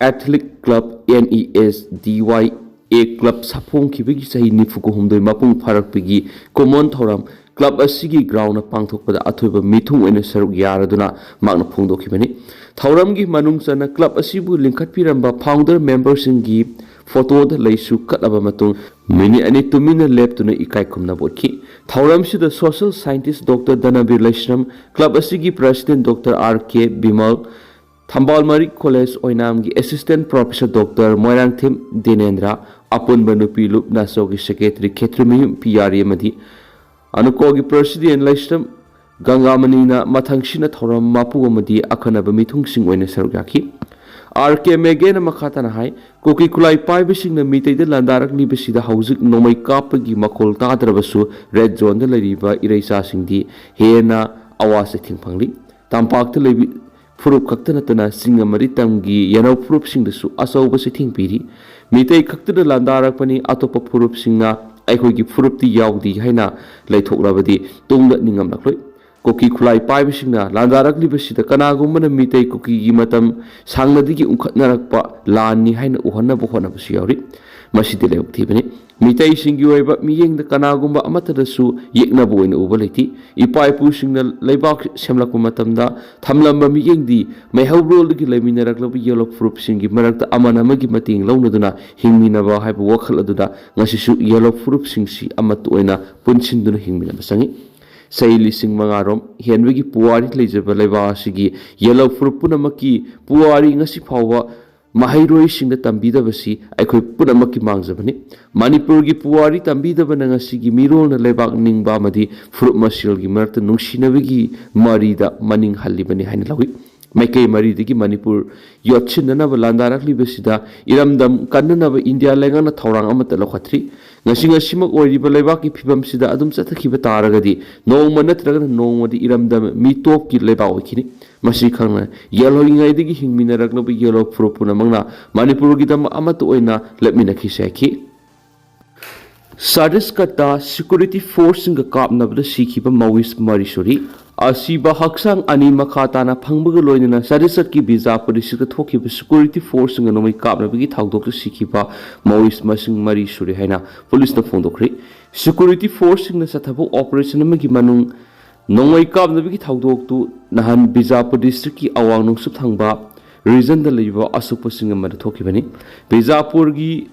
Athletic Club, N E S D Y A Club ꯁꯥꯐꯣꯡꯈꯤꯕꯒꯤ ꯆꯍꯤ ꯅꯤꯐꯨ ꯍꯨꯝꯗꯣꯏ ꯃꯄꯨꯡ ꯐꯥꯔꯛꯄꯒꯤ ꯀꯨꯝꯑꯣꯟ ꯊꯧꯔꯝ ꯀ꯭ꯂꯕ ꯑꯁꯤꯒꯤ ꯒ꯭ꯔꯥꯎꯟꯗ ꯄꯥꯡꯊꯣꯛꯄꯗ ꯑꯊꯣꯏꯕ ꯃꯤꯊꯨꯡ ꯑꯣꯏꯅ ꯁꯔꯨꯛ ꯌꯥꯔꯗꯨꯅ ꯃꯍꯥꯛꯅ ꯐꯣꯡꯗꯣꯛꯈꯤꯕꯅꯤ꯫ ꯊꯧꯔꯝꯒꯤ ꯃꯅꯨꯡ ꯆꯟꯅ ꯀ꯭ꯂꯕ ꯑꯁꯤꯕꯨ ꯂꯤꯡꯈꯠꯄꯤꯔꯝꯕ ꯐꯥꯎꯟꯗꯔ ꯃꯦꯝꯕꯔꯁꯤꯡꯒꯤ ꯐꯣꯇꯣꯗ ꯂꯩꯁꯨ ꯀꯠꯂꯕ ꯃꯇꯨꯡ ꯃꯤꯅꯤꯠ ꯑꯅꯤ ꯇꯨꯃꯤꯟꯅ ꯂꯦꯞꯇꯨꯅ ꯏꯀꯥꯏ ꯈꯨꯝꯅꯕ ꯎꯠꯈꯤ꯫ ꯊꯧꯔꯝꯁꯤꯗ social scientist doctor Dhanabir Laishram, club ꯑꯁꯤꯒꯤ president doctor R K Bimal, Thambal Marik college ꯑꯣꯏꯅꯥꯝꯒꯤ assistant professor doctor Moirangthem Dinendra, ꯑꯄꯨꯟꯕ ꯅꯨꯄꯤ ꯂꯨꯞ ꯅꯥꯆꯧꯒꯤ ꯁꯦꯀ꯭ꯔꯦꯇꯔꯤ ꯈꯦꯇ꯭ꯔꯤꯃꯌꯨꯝ ꯄꯤ ꯑꯥꯔ ꯑꯃꯗꯤ ꯑꯅꯨꯀꯣꯒꯤ ꯄ꯭ꯔꯁꯤꯗꯦꯟ ꯂꯩꯁ꯭ꯔꯝ ꯒꯪꯒꯥꯃꯅꯤꯅ ꯃꯊꯪꯁꯤꯅ ꯊꯧꯔꯝ ꯃꯄꯨ ꯑꯃꯗꯤ ꯑꯈꯟꯅꯕ ꯃꯤꯊꯨꯡꯁꯤꯡ ꯑꯣꯏꯅ ꯁꯔꯨꯛ ꯌꯥꯈꯤ꯫ ꯑꯥꯔ ꯀꯦ ꯃꯦꯒꯦꯅ ꯃꯈꯥ ꯇꯥꯅ ꯍꯥꯏ, ꯀꯨꯀꯤ ꯈꯨꯠꯂꯥꯏ ꯄꯥꯏꯕꯁꯤꯡꯅ ꯃꯤꯇꯩꯗ ꯂꯥꯟꯗꯥꯔꯛꯂꯤꯕꯁꯤꯗ ꯍꯧꯖꯤꯛ ꯅꯣꯡꯃꯩ ꯀꯥꯞꯄꯒꯤ ꯃꯈꯣꯜ ꯇꯥꯗ꯭ꯔꯕꯁꯨ ꯔꯦꯗ ꯖꯣꯟꯗ ꯂꯩꯔꯤꯕ ꯏꯔꯩꯆꯥꯁꯤꯡꯗꯤ ꯍꯦꯟꯅ ꯑꯋꯥ ꯆꯩꯊꯦꯡ ꯐꯪꯂꯤ꯫ ꯇꯝꯄꯥꯛꯇ ꯂꯩꯕꯤ ꯐꯨꯔꯨꯞ ꯈꯛꯇ ꯅꯠꯇꯅ ꯆꯤꯡ ꯑꯃꯗꯤ ꯇꯝꯒꯤ ꯌꯦꯅꯧ ꯐꯨꯔꯨꯞꯁꯤꯡꯗꯁꯨ ꯑꯆꯧꯕ ꯆꯩꯊꯦꯡ ꯄꯤꯔꯤ꯫ ꯃꯤꯇꯩ ꯈꯛꯇꯗ ꯂꯥꯟꯗꯥꯔꯛꯄꯅꯤ, ꯑꯇꯣꯞꯄ ꯐꯨꯔꯨꯞꯁꯤꯡꯅ ꯑꯩꯈꯣꯏꯒꯤ ꯐꯨꯔꯨꯞꯇꯤ ꯌꯥꯎꯗꯦ ꯍꯥꯏꯅ ꯂꯩꯊꯣꯛꯂꯕꯗꯤ ꯇꯨꯡꯗ ꯅꯤꯡꯉꯝꯂꯛꯂꯣꯏ꯫ ꯀꯨꯀꯤ ꯈꯨꯠꯂꯥꯏ ꯄꯥꯏꯕꯁꯤꯡꯅ ꯂꯥꯟꯗꯥꯔꯛꯂꯤꯕꯁꯤꯗ ꯀꯅꯥꯒꯨꯝꯕꯅ ꯃꯤꯇꯩ ꯀꯨꯀꯤꯒꯤ ꯃꯇꯝ ꯁꯥꯡꯅꯗꯒꯤ ꯎꯪꯈꯠꯅꯔꯛꯄ ꯂꯥꯟꯅꯤ ꯍꯥꯏꯅ ꯎꯍꯟꯅꯕ ꯍꯣꯠꯅꯕꯁꯨ ꯌꯥꯎꯔꯤ꯫ ꯃꯁꯤꯗꯤ ꯂꯥꯏꯕꯛ ꯊꯤꯕꯅꯤ꯫ ꯃꯤꯇꯩꯁꯤꯡꯒꯤ ꯑꯣꯏꯕ ꯃꯤꯠꯌꯦꯡꯗ ꯀꯅꯥꯒꯨꯝꯕ ꯑꯃꯠꯇꯗꯁꯨ ꯌꯦꯛꯅꯕ ꯑꯣꯏꯅ ꯎꯕ ꯂꯩꯇꯦ꯫ ꯏꯄꯥ ꯏꯄꯨꯁꯤꯡꯅ ꯂꯩꯕꯥꯛ ꯁꯦꯝꯂꯛꯄ ꯃꯇꯝꯗ ꯊꯝꯂꯝꯕ ꯃꯤꯠꯌꯦꯡꯗꯤ ꯃꯩꯍꯧꯔꯣꯜꯗꯒꯤ ꯂꯩꯃꯤꯟꯅꯔꯛꯂꯕ ꯌꯦꯜꯍꯧ ꯐꯨꯔꯨꯞꯁꯤꯡꯒꯤ ꯃꯔꯛꯇ ꯑꯃꯅ ꯑꯃꯒꯤ ꯃꯇꯦꯡ ꯂꯧꯅꯗꯨꯅ ꯍꯤꯡꯃꯤꯟꯅꯕ ꯍꯥꯏꯕ ꯋꯥꯈꯜ ꯑꯗꯨꯗ ꯉꯁꯤꯁꯨ ꯌꯦꯜꯍꯧ ꯐꯨꯔꯨꯞꯁꯤꯡꯁꯤ ꯑꯃꯠꯇ ꯑꯣꯏꯅ ꯄꯨꯟꯁꯤꯟꯗꯨꯅ ꯍꯤꯡꯃꯤꯟꯅꯕ ꯆꯪꯏ꯫ ꯆꯍꯤ ꯂꯤꯁꯤꯡ ꯃꯉꯥꯔꯣꯝ ꯍꯦꯟꯕꯒꯤ ꯄꯨꯋꯥꯔꯤ ꯂꯩꯖꯕ ꯂꯩꯕꯥꯛ ꯑꯁꯤꯒꯤ ꯌꯦꯜꯍꯧ ꯐꯨꯔꯨꯞ ꯄꯨꯝꯅꯃꯛꯀꯤ ꯄꯨꯋꯥꯔꯤ ꯉꯁꯤ ꯐꯥꯎꯕ ꯃꯍꯩꯔꯣꯏꯁꯤꯡꯗ ꯇꯝꯕꯤꯗꯕꯁꯤ ꯑꯩꯈꯣꯏ ꯄꯨꯝꯅꯃꯛꯀꯤ ꯃꯥꯡꯖꯕꯅꯤ꯫ ꯃꯅꯤꯄꯨꯔꯒꯤ ꯄꯨꯋꯥꯔꯤ ꯇꯝꯕꯤꯗꯕꯅ ꯉꯁꯤꯒꯤ ꯃꯤꯔꯣꯜꯅ ꯂꯩꯕꯥꯛ ꯅꯤꯡꯕ ꯑꯃꯗꯤ ꯐꯨꯔꯨꯞ ꯃꯁꯦꯜꯒꯤ ꯃꯔꯛꯇ ꯅꯨꯡꯁꯤꯅꯕꯒꯤ ꯃꯔꯤꯗ ꯃꯅꯤꯡ ꯍꯜꯂꯤꯕꯅꯤ ꯍꯥꯏꯅ ꯂꯧꯏ꯫ ꯃꯥꯏꯀꯩ ꯃꯔꯤꯗꯒꯤ ꯃꯅꯤꯄꯨꯔ ꯌꯣꯠꯁꯤꯟꯅꯅꯕ ꯂꯥꯟꯗꯥꯔꯛꯂꯤꯕꯁꯤꯗ ꯏꯔꯝꯗꯝ ꯀꯟꯅꯅꯕ ꯏꯟꯗꯤꯌꯥ ꯂꯩꯉꯥꯛꯅ ꯊꯧꯔꯥꯡ ꯑꯃꯠꯇ ꯂꯧꯈꯠꯇ꯭ꯔꯤ꯫ ꯉꯁꯤ ꯉꯁꯤꯃꯛ ꯑꯣꯏꯔꯤꯕ ꯂꯩꯕꯥꯛꯀꯤ ꯐꯤꯕꯝꯁꯤꯗ ꯑꯗꯨꯝ ꯆꯠꯊꯈꯤꯕ ꯇꯥꯔꯒꯗꯤ ꯅꯣꯡꯃ ꯅꯠꯇ꯭ꯔꯒꯅ ꯅꯣꯡꯃꯗꯤ ꯏꯔꯝꯗꯝ ꯃꯤꯇꯣꯞꯀꯤ ꯂꯩꯕꯥꯛ ꯑꯣꯏꯈꯤꯅꯤ꯫ ꯃꯁꯤ ꯈꯪꯅ ꯌꯦꯜꯍꯧꯔꯤꯉꯩꯗꯒꯤ ꯍꯤꯡꯃꯤꯟꯅꯔꯛꯂꯕ ꯌꯦꯜꯍꯧ ꯐꯨꯔꯨꯞ ꯄꯨꯝꯅꯃꯛꯅ ꯃꯅꯤꯄꯨꯔꯒꯤꯗꯃꯛ ꯑꯃꯠꯇ ꯑꯣꯏꯅ ꯂꯦꯞꯃꯤꯟꯅꯈꯤꯁꯦ ꯍꯥꯏꯈꯤ꯫ ꯁꯇꯤꯁꯒꯠꯇ ꯁꯦꯀ꯭ꯌꯨꯔꯤꯇꯤ ꯐꯣꯔꯁꯁꯤꯡꯒ ꯀꯥꯞꯅꯕꯗ ꯁꯤꯈꯤꯕ ꯃꯥꯋꯤꯁ ꯃꯔꯤ ꯁꯨꯔꯤ꯫ ꯑꯁꯤꯕ ꯍꯛꯆꯥꯡ ꯑꯅꯤ ꯃꯈꯥ ꯇꯥꯅ ꯐꯪꯕꯒ ꯂꯣꯏꯅꯅ ꯁꯇꯤꯁꯒꯠꯀꯤ ꯕꯤꯖꯥꯄꯨꯔ ꯗꯤꯁꯇ꯭ꯔꯤꯛꯇ ꯊꯣꯛꯈꯤꯕ ꯁꯦꯀ꯭ꯌꯨꯔꯤꯇꯤ ꯐꯣꯔꯁꯁꯤꯡꯒ ꯅꯣꯡꯃꯩ ꯀꯥꯞꯅꯕꯒꯤ ꯊꯧꯗꯣꯛꯇ ꯁꯤꯈꯤꯕ ꯃꯥꯋꯤꯁ ꯃꯁꯤꯡ ꯃꯔꯤ ꯁꯨꯔꯦ ꯍꯥꯏꯅ ꯄꯨꯂꯤꯁꯅ ꯐꯣꯡꯗꯣꯛꯈ꯭ꯔꯦ꯫ ꯁꯦꯀ꯭ꯌꯨꯔꯤꯇꯤ ꯐꯣꯔꯁꯁꯤꯡꯅ ꯆꯠꯊꯕ ꯑꯣꯄꯔꯦꯁꯟ ꯑꯃꯒꯤ ꯃꯅꯨꯡ ꯅꯣꯡꯃꯩ ꯀꯥꯞꯅꯕꯒꯤ ꯊꯧꯗꯣꯛꯇꯨ ꯅꯍꯥꯟ ꯕꯤꯖꯥꯄꯨꯔ ꯗꯤꯁꯇ꯭ꯔꯤꯛꯀꯤ ꯑꯋꯥꯡ ꯅꯣꯡꯆꯨꯞ ꯊꯪꯕ ꯔꯤꯖꯟꯗ ꯂꯩꯕ ꯑꯁꯣꯛꯄꯁꯤꯡ ꯑꯃꯗ ꯊꯣꯛꯈꯤꯕꯅꯤ꯫ ꯕꯤꯖꯥꯄꯨꯔꯒꯤ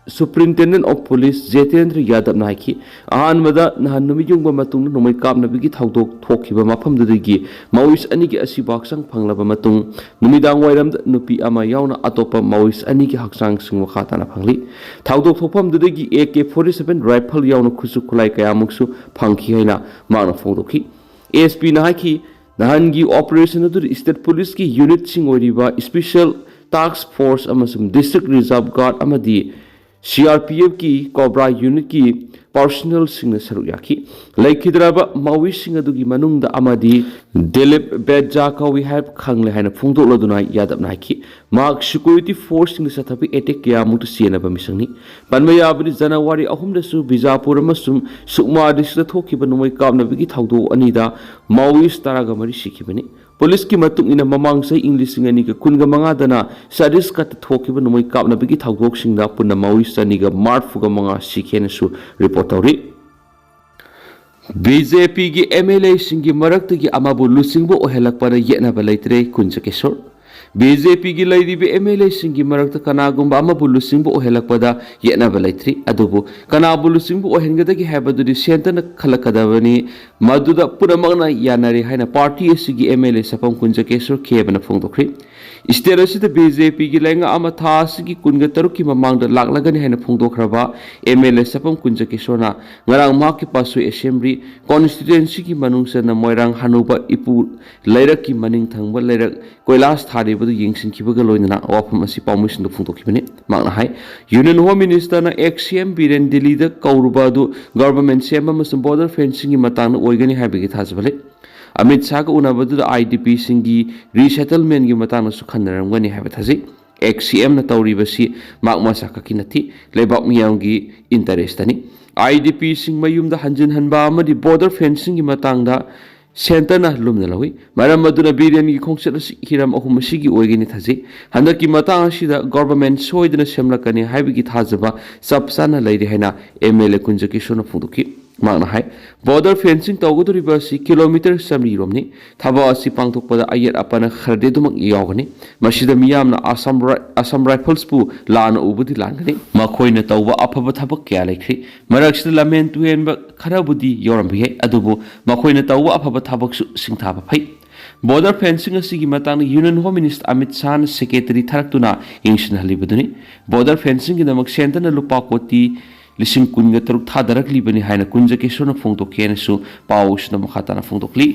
Superintendent of Police ꯖꯤꯇꯦꯟꯗ꯭ꯔ ꯌꯥꯗꯕꯅ ꯍꯥꯏꯈꯤ, ꯑꯍꯥꯟꯕꯗ ꯅꯍꯥꯟ ꯅꯨꯃꯤꯠ ꯌꯨꯡꯕ ꯃꯇꯨꯡꯗ ꯅꯣꯡꯃꯩ ꯀꯥꯞꯅꯕꯒꯤ ꯊꯧꯗꯣꯛ ꯊꯣꯛꯈꯤꯕ ꯃꯐꯝꯗꯨꯗꯒꯤ ꯃꯥꯑꯣꯏꯁ ꯑꯅꯤꯒꯤ ꯑꯁꯤꯕ ꯍꯛꯆꯥꯡ ꯐꯪꯂꯕ ꯃꯇꯨꯡ, ꯅꯨꯃꯤꯗꯥꯡ ꯋꯥꯏꯔꯝꯗ ꯅꯨꯄꯤ ꯑꯃ ꯌꯥꯎꯅ ꯑꯇꯣꯞꯄ ꯃꯥꯑꯣꯏꯁ ꯑꯅꯤꯒꯤ ꯍꯛꯆꯥꯡꯁꯤꯡ ꯃꯈꯥ ꯇꯥꯅ ꯐꯪꯂꯤ꯫ ꯊꯧꯗꯣꯛ ꯊꯣꯛꯐꯝꯗꯨꯗꯒꯤ A K forty seven rifle ꯌꯥꯎꯅ ꯈꯨꯠꯁꯨ ꯈꯨꯠꯂꯥꯏ ꯀꯌꯥꯃꯨꯛꯁꯨ ꯐꯪꯈꯤ ꯍꯥꯏꯅ ꯃꯍꯥꯛꯅ ꯐꯣꯡꯗꯣꯛꯈꯤ꯫ ꯑꯦꯁ ꯄꯤꯅ ꯍꯥꯏꯈꯤ, ꯅꯍꯥꯟꯒꯤ ꯑꯣꯄꯔꯦꯁꯟ ꯑꯗꯨꯗ ꯁ꯭ꯇꯦꯠ ꯄꯨꯂꯤꯁꯀꯤ ꯌꯨꯅꯤꯠꯁꯤꯡ ꯑꯣꯏꯔꯤꯕ ꯁ꯭ꯄꯦꯁꯤꯌꯦꯜ ꯇꯥꯁꯛ ꯐꯣꯔꯁ ꯑꯃꯁꯨꯡ ꯗꯤꯁꯇ꯭ꯔꯤꯛ ꯔꯤꯖꯥꯔꯚ ꯒꯥꯔꯗ ꯑꯃꯗꯤ ꯁꯤ ꯑꯥꯔ ꯄꯤ ꯑꯦꯐꯀꯤ ꯀꯣꯕ꯭ꯔꯥ ꯌꯨꯅꯤꯠꯀꯤ ꯄꯥꯔꯁꯣꯅꯦꯜꯁꯤꯡꯅ ꯁꯔꯨꯛ ꯌꯥꯈꯤ꯫ ꯂꯩꯈꯤꯗ꯭ꯔꯕ ꯃꯥꯑꯣꯏꯁꯤꯡ ꯑꯗꯨꯒꯤ ꯃꯅꯨꯡꯗ ꯑꯃꯗꯤ ꯗꯤꯂꯤꯞ ꯕꯦꯠꯖꯥ ꯀꯧꯏ ꯍꯥꯏꯕ ꯈꯪꯂꯦ ꯍꯥꯏꯅ ꯐꯣꯡꯗꯣꯛꯂꯗꯨꯅ ꯌꯥꯗꯕꯅ ꯍꯥꯏꯈꯤ, ꯃꯍꯥꯛ ꯁꯦꯀ꯭ꯌꯨꯔꯤꯇꯤ ꯐꯣꯔꯁꯁꯤꯡꯅ ꯆꯠꯊꯕ ꯑꯦꯇꯦꯛ ꯀꯌꯥꯃꯨꯛꯇ ꯆꯦꯟꯅꯕ ꯃꯤꯁꯛꯅꯤ꯫ ꯄꯟꯕ ꯌꯥꯕꯗꯤ, ꯖꯅꯋꯥꯔꯤ ꯑꯍꯨꯝꯗꯁꯨ ꯕꯤꯖꯥꯄꯨꯔ ꯑꯃꯁꯨꯡ ꯁꯨꯛꯃꯥ ꯗꯤꯁꯇ꯭ꯔꯤꯛꯇ ꯊꯣꯛꯈꯤꯕ ꯅꯣꯡꯃꯩ ꯀꯥꯞꯅꯕꯒꯤ ꯊꯧꯗꯣꯛ ꯑꯅꯤꯗ ꯃꯥꯑꯣꯏꯁ ꯇꯔꯥꯒ ꯃꯔꯤ ꯁꯤꯈꯤꯕꯅꯤ꯫ ꯄꯨꯂꯤꯁꯀꯤ ꯃꯇꯨꯡ ꯏꯟꯅ, ꯃꯃꯥꯡ ꯆꯍꯤ ꯏꯪ ꯂꯤꯁꯤꯡ ꯑꯅꯤꯒ ꯀꯨꯟꯒ ꯃꯉꯥꯗꯅ ꯆꯇꯤꯁꯒꯔꯗ ꯊꯣꯛꯈꯤꯕ ꯅꯣꯡꯃꯩ ꯀꯥꯞꯅꯕꯒꯤ ꯊꯧꯗꯣꯛꯁꯤꯡꯗ ꯄꯨꯟꯅ ꯃꯥꯑꯣꯏꯁ ꯆꯅꯤꯒ ꯃꯔꯤꯐꯨꯒ ꯃꯉꯥ ꯁꯤꯈꯤ ꯍꯥꯏꯅꯁꯨ ꯔꯤꯄꯣꯔꯠ ꯇꯧꯔꯤ꯫ ꯕꯤ ꯖꯦ ꯄꯤꯒꯤ ꯑꯦꯝ ꯑꯦꯜ ꯑꯦꯁꯤꯡꯒꯤ ꯃꯔꯛꯇꯒꯤ ꯑꯃꯕꯨ ꯂꯨꯆꯤꯡꯕ ꯑꯣꯏꯍꯜꯂꯛꯄꯗ ꯌꯦꯠꯅꯕ ꯂꯩꯇ꯭ꯔꯦ, ꯀꯨꯟꯖ ꯀꯤꯁꯣꯔ꯫ ꯕꯤ ꯖꯦ ꯄꯤꯒꯤ ꯂꯩꯔꯤꯕ ꯑꯦꯝ ꯑꯦꯜ ꯑꯦꯁꯤꯡꯒꯤ ꯃꯔꯛꯇ ꯀꯅꯥꯒꯨꯝꯕ ꯑꯃꯕꯨ ꯂꯨꯆꯤꯡꯕ ꯑꯣꯏꯍꯜꯂꯛꯄꯗ ꯌꯦꯠꯅꯕ ꯂꯩꯇ꯭ꯔꯤ꯫ ꯑꯗꯨꯕꯨ ꯀꯅꯥꯕꯨ ꯂꯨꯆꯤꯡꯕ ꯑꯣꯏꯍꯟꯒꯗꯒꯦ ꯍꯥꯏꯕꯗꯨꯗꯤ ꯁꯦꯟꯇꯔꯅ ꯈꯜꯂꯛꯀꯗꯕꯅꯤ꯫ ꯃꯗꯨꯗ ꯄꯨꯝꯅꯃꯛꯅ ꯌꯥꯅꯔꯦ ꯍꯥꯏꯅ ꯄꯥꯔꯇꯤ ꯑꯁꯤꯒꯤ M L A ꯁꯥꯐꯝ ꯀꯨꯟꯖ Kishore ꯈꯦꯕꯅ ꯐꯣꯡꯗꯣꯛꯈ꯭ꯔꯤ꯫ State ꯑꯁꯤꯗ ꯕꯤ ꯖꯦ ꯄꯤꯒꯤ ꯂꯩꯉꯥꯛ ꯑꯃ ꯊꯥ ꯑꯁꯤꯒꯤ ꯀꯨꯟꯒ ꯇꯔꯨꯛꯀꯤ ꯃꯃꯥꯡꯗ ꯂꯥꯛꯂꯒꯅꯤ ꯍꯥꯏꯅ ꯐꯣꯡꯗꯣꯛꯈ꯭ꯔꯕ ꯑꯦꯝ ꯑꯦꯜ ꯑꯦ ꯁꯥꯐꯝ ꯀꯨꯟꯖ ꯀꯤꯁꯣꯔꯅ ꯉꯔꯥꯡ ꯃꯍꯥꯛꯀꯤ ꯄꯥꯁꯣꯏ ꯑꯦꯁꯦꯝꯕ꯭ꯂꯤ ꯀꯣꯟꯁꯇꯤꯇ꯭ꯋꯦꯟꯁꯤꯒꯤ ꯃꯅꯨꯡ ꯆꯟꯅ ꯃꯣꯏꯔꯥꯡ ꯍꯅꯨꯕ ꯏꯄꯨ ꯂꯩꯔꯛꯀꯤ ꯃꯅꯤꯡ ꯊꯪꯕ ꯂꯩꯔꯛ ꯀꯣꯏꯂꯥꯁ ꯊꯥꯔꯤꯕꯗꯨ ꯌꯦꯡꯁꯤꯟꯈꯤꯕꯒ ꯂꯣꯏꯅꯅ ꯋꯥꯐꯝ ꯑꯁꯤ ꯄꯥꯎꯃꯤꯁꯤꯡꯗ ꯐꯣꯡꯗꯣꯛꯈꯤꯕꯅꯤ꯫ ꯃꯍꯥꯛꯅ ꯍꯥꯏ, ꯌꯨꯅꯤꯌꯟ ꯍꯣꯝ ꯃꯤꯅꯤꯁꯇꯔꯅ ꯑꯦꯛꯁ ꯁꯤ ꯑꯦꯝ ꯕꯤꯔꯦꯟ ꯗꯤꯜꯂꯤꯗ ꯀꯧꯔꯨꯕ ꯑꯗꯨ ꯒꯚꯔꯟꯃꯦꯟꯠ ꯁꯦꯝꯕ ꯑꯃꯁꯨꯡ ꯕꯣꯔꯗꯔ ꯐꯦꯟꯁꯤꯡꯒꯤ ꯃꯇꯥꯡꯗ ꯑꯣꯏꯒꯅꯤ ꯍꯥꯏꯕꯒꯤ ꯊꯥꯖꯕ ꯂꯩ꯫ ꯑꯃꯤꯠ ꯁꯥꯍꯒ ꯎꯅꯕꯗꯨꯗ ꯑꯥꯏ ꯗꯤ ꯄꯤꯁꯤꯡꯒꯤ ꯔꯤꯁꯦꯇꯜꯃꯦꯟꯠꯒꯤ ꯃꯇꯥꯡꯗꯁꯨ ꯈꯟꯅꯔꯝꯒꯅꯤ ꯍꯥꯏꯕ ꯊꯥꯖꯩ꯫ ꯑꯦꯛꯁ ꯁꯤ ꯑꯦꯝꯅ ꯇꯧꯔꯤꯕꯁꯤ ꯃꯍꯥꯛ ꯃꯁꯥ ꯈꯛꯀꯤ ꯅꯠꯇꯦ, ꯂꯩꯕꯥꯛ ꯃꯤꯌꯥꯝꯒꯤ ꯏꯟꯇꯔꯦꯁꯇꯅꯤ꯫ ꯑꯥꯏ ꯗꯤ ꯄꯤꯁꯤꯡ ꯃꯌꯨꯝꯗ ꯍꯟꯖꯤꯟꯍꯟꯕ ꯑꯃꯗꯤ ꯕꯣꯔꯗꯔ ꯐꯦꯟꯁꯤꯡꯒꯤ ꯃꯇꯥꯡꯗ ꯁꯦꯟꯇꯔꯅ ꯂꯨꯝꯅ ꯂꯧꯏ꯫ ꯃꯔꯝ ꯑꯗꯨꯅ ꯕꯤꯔꯦꯟꯒꯤ ꯈꯣꯡꯆꯠ ꯑꯁꯤ ꯍꯤꯔꯝ ꯑꯍꯨꯝ ꯑꯁꯤꯒꯤ ꯑꯣꯏꯒꯅꯤ ꯊꯥꯖꯩ꯫ ꯍꯟꯗꯛꯀꯤ ꯃꯇꯥꯡ ꯑꯁꯤꯗ ꯒꯚꯔꯟꯃꯦꯟꯠ ꯁꯣꯏꯗꯅ ꯁꯦꯝꯂꯛꯀꯅꯤ ꯍꯥꯏꯕꯒꯤ ꯊꯥꯖꯕ ꯆꯞ ꯆꯥꯅ ꯂꯩꯔꯦ ꯍꯥꯏꯅ ꯑꯦꯝ ꯑꯦꯜ ꯑꯦ ꯀꯨꯟꯖ ꯀꯤꯁꯣꯔꯅ ꯐꯣꯡꯗꯣꯛꯈꯤ꯫ ꯃꯍꯥꯛꯅ ꯍꯥꯏ, ꯕꯣꯔꯗꯔ ꯐꯦꯟꯁꯤꯡ ꯇꯧꯒꯗꯧꯔꯤꯕ ꯑꯁꯤ ꯀꯤꯂꯣꯃꯤꯇꯔ ꯆꯥꯃꯔꯤ ꯔꯣꯝꯅꯤ꯫ ꯊꯕꯛ ꯑꯁꯤ ꯄꯥꯡꯊꯣꯛꯄꯗ ꯑꯌꯦꯠ ꯑꯄꯟ ꯈꯔꯗꯤ ꯑꯗꯨꯃꯛ ꯌꯥꯎꯒꯅꯤ꯫ ꯃꯁꯤꯗ ꯃꯤꯌꯥꯝꯅ ꯑꯁꯥꯝ ꯔꯥꯏ-, ꯑꯁꯥꯝ ꯔꯥꯏꯐꯜꯁꯄꯨ ꯂꯥꯟꯅ ꯎꯕꯗꯤ ꯂꯥꯟꯒꯅꯤ꯫ ꯃꯈꯣꯏꯅ ꯇꯧꯕ ꯑꯐꯕ ꯊꯕꯛ ꯀꯌꯥ ꯂꯩꯈ꯭ꯔꯤ꯫ ꯃꯔꯛꯁꯤꯗ ꯂꯝꯍꯦꯟ ꯇꯨꯍꯦꯟꯕ ꯈꯔꯕꯨꯗꯤ ꯌꯥꯎꯔꯝꯕ ꯌꯥꯏ, ꯑꯗꯨꯕꯨ ꯃꯈꯣꯏꯅ ꯇꯧꯕ ꯑꯐꯕ ꯊꯕꯛꯁꯨ ꯁꯤꯡꯊꯥꯕ ꯐꯩ꯫ ꯕꯣꯔꯗꯔ ꯐꯦꯟꯁꯤꯡ ꯑꯁꯤꯒꯤ ꯃꯇꯥꯡꯗ ꯌꯨꯅꯤꯌꯟ ꯍꯣꯝ ꯃꯤꯅꯤꯁꯇꯔ ꯑꯃꯤꯠ ꯁꯥꯍꯅ ꯁꯦꯀ꯭ꯔꯦꯇꯔꯤ ꯊꯥꯔꯛꯇꯨꯅ ꯌꯦꯡꯁꯤꯟꯍꯜꯂꯤꯕꯗꯨꯅꯤ꯫ ꯕꯣꯔꯗꯔ ꯐꯦꯟꯁꯤꯡꯒꯤꯗꯃꯛ ꯁꯦꯟꯇꯔꯅ ꯂꯨꯄꯥ ꯀꯣꯇꯤ ꯂꯤꯁꯤꯡ ꯀꯨꯟꯒ ꯇꯔꯨꯛ ꯊꯥꯗꯔꯛꯂꯤꯕꯅꯤ ꯍꯥꯏꯅ ꯀꯨꯟꯖ ꯀꯤꯁꯣꯔꯅ ꯐꯣꯡꯗꯣꯛꯈꯤ ꯍꯥꯏꯅꯁꯨ ꯄꯥꯎ ꯑꯁꯤꯗ ꯃꯈꯥ ꯇꯥꯅ ꯐꯣꯡꯗꯣꯛꯂꯤ꯫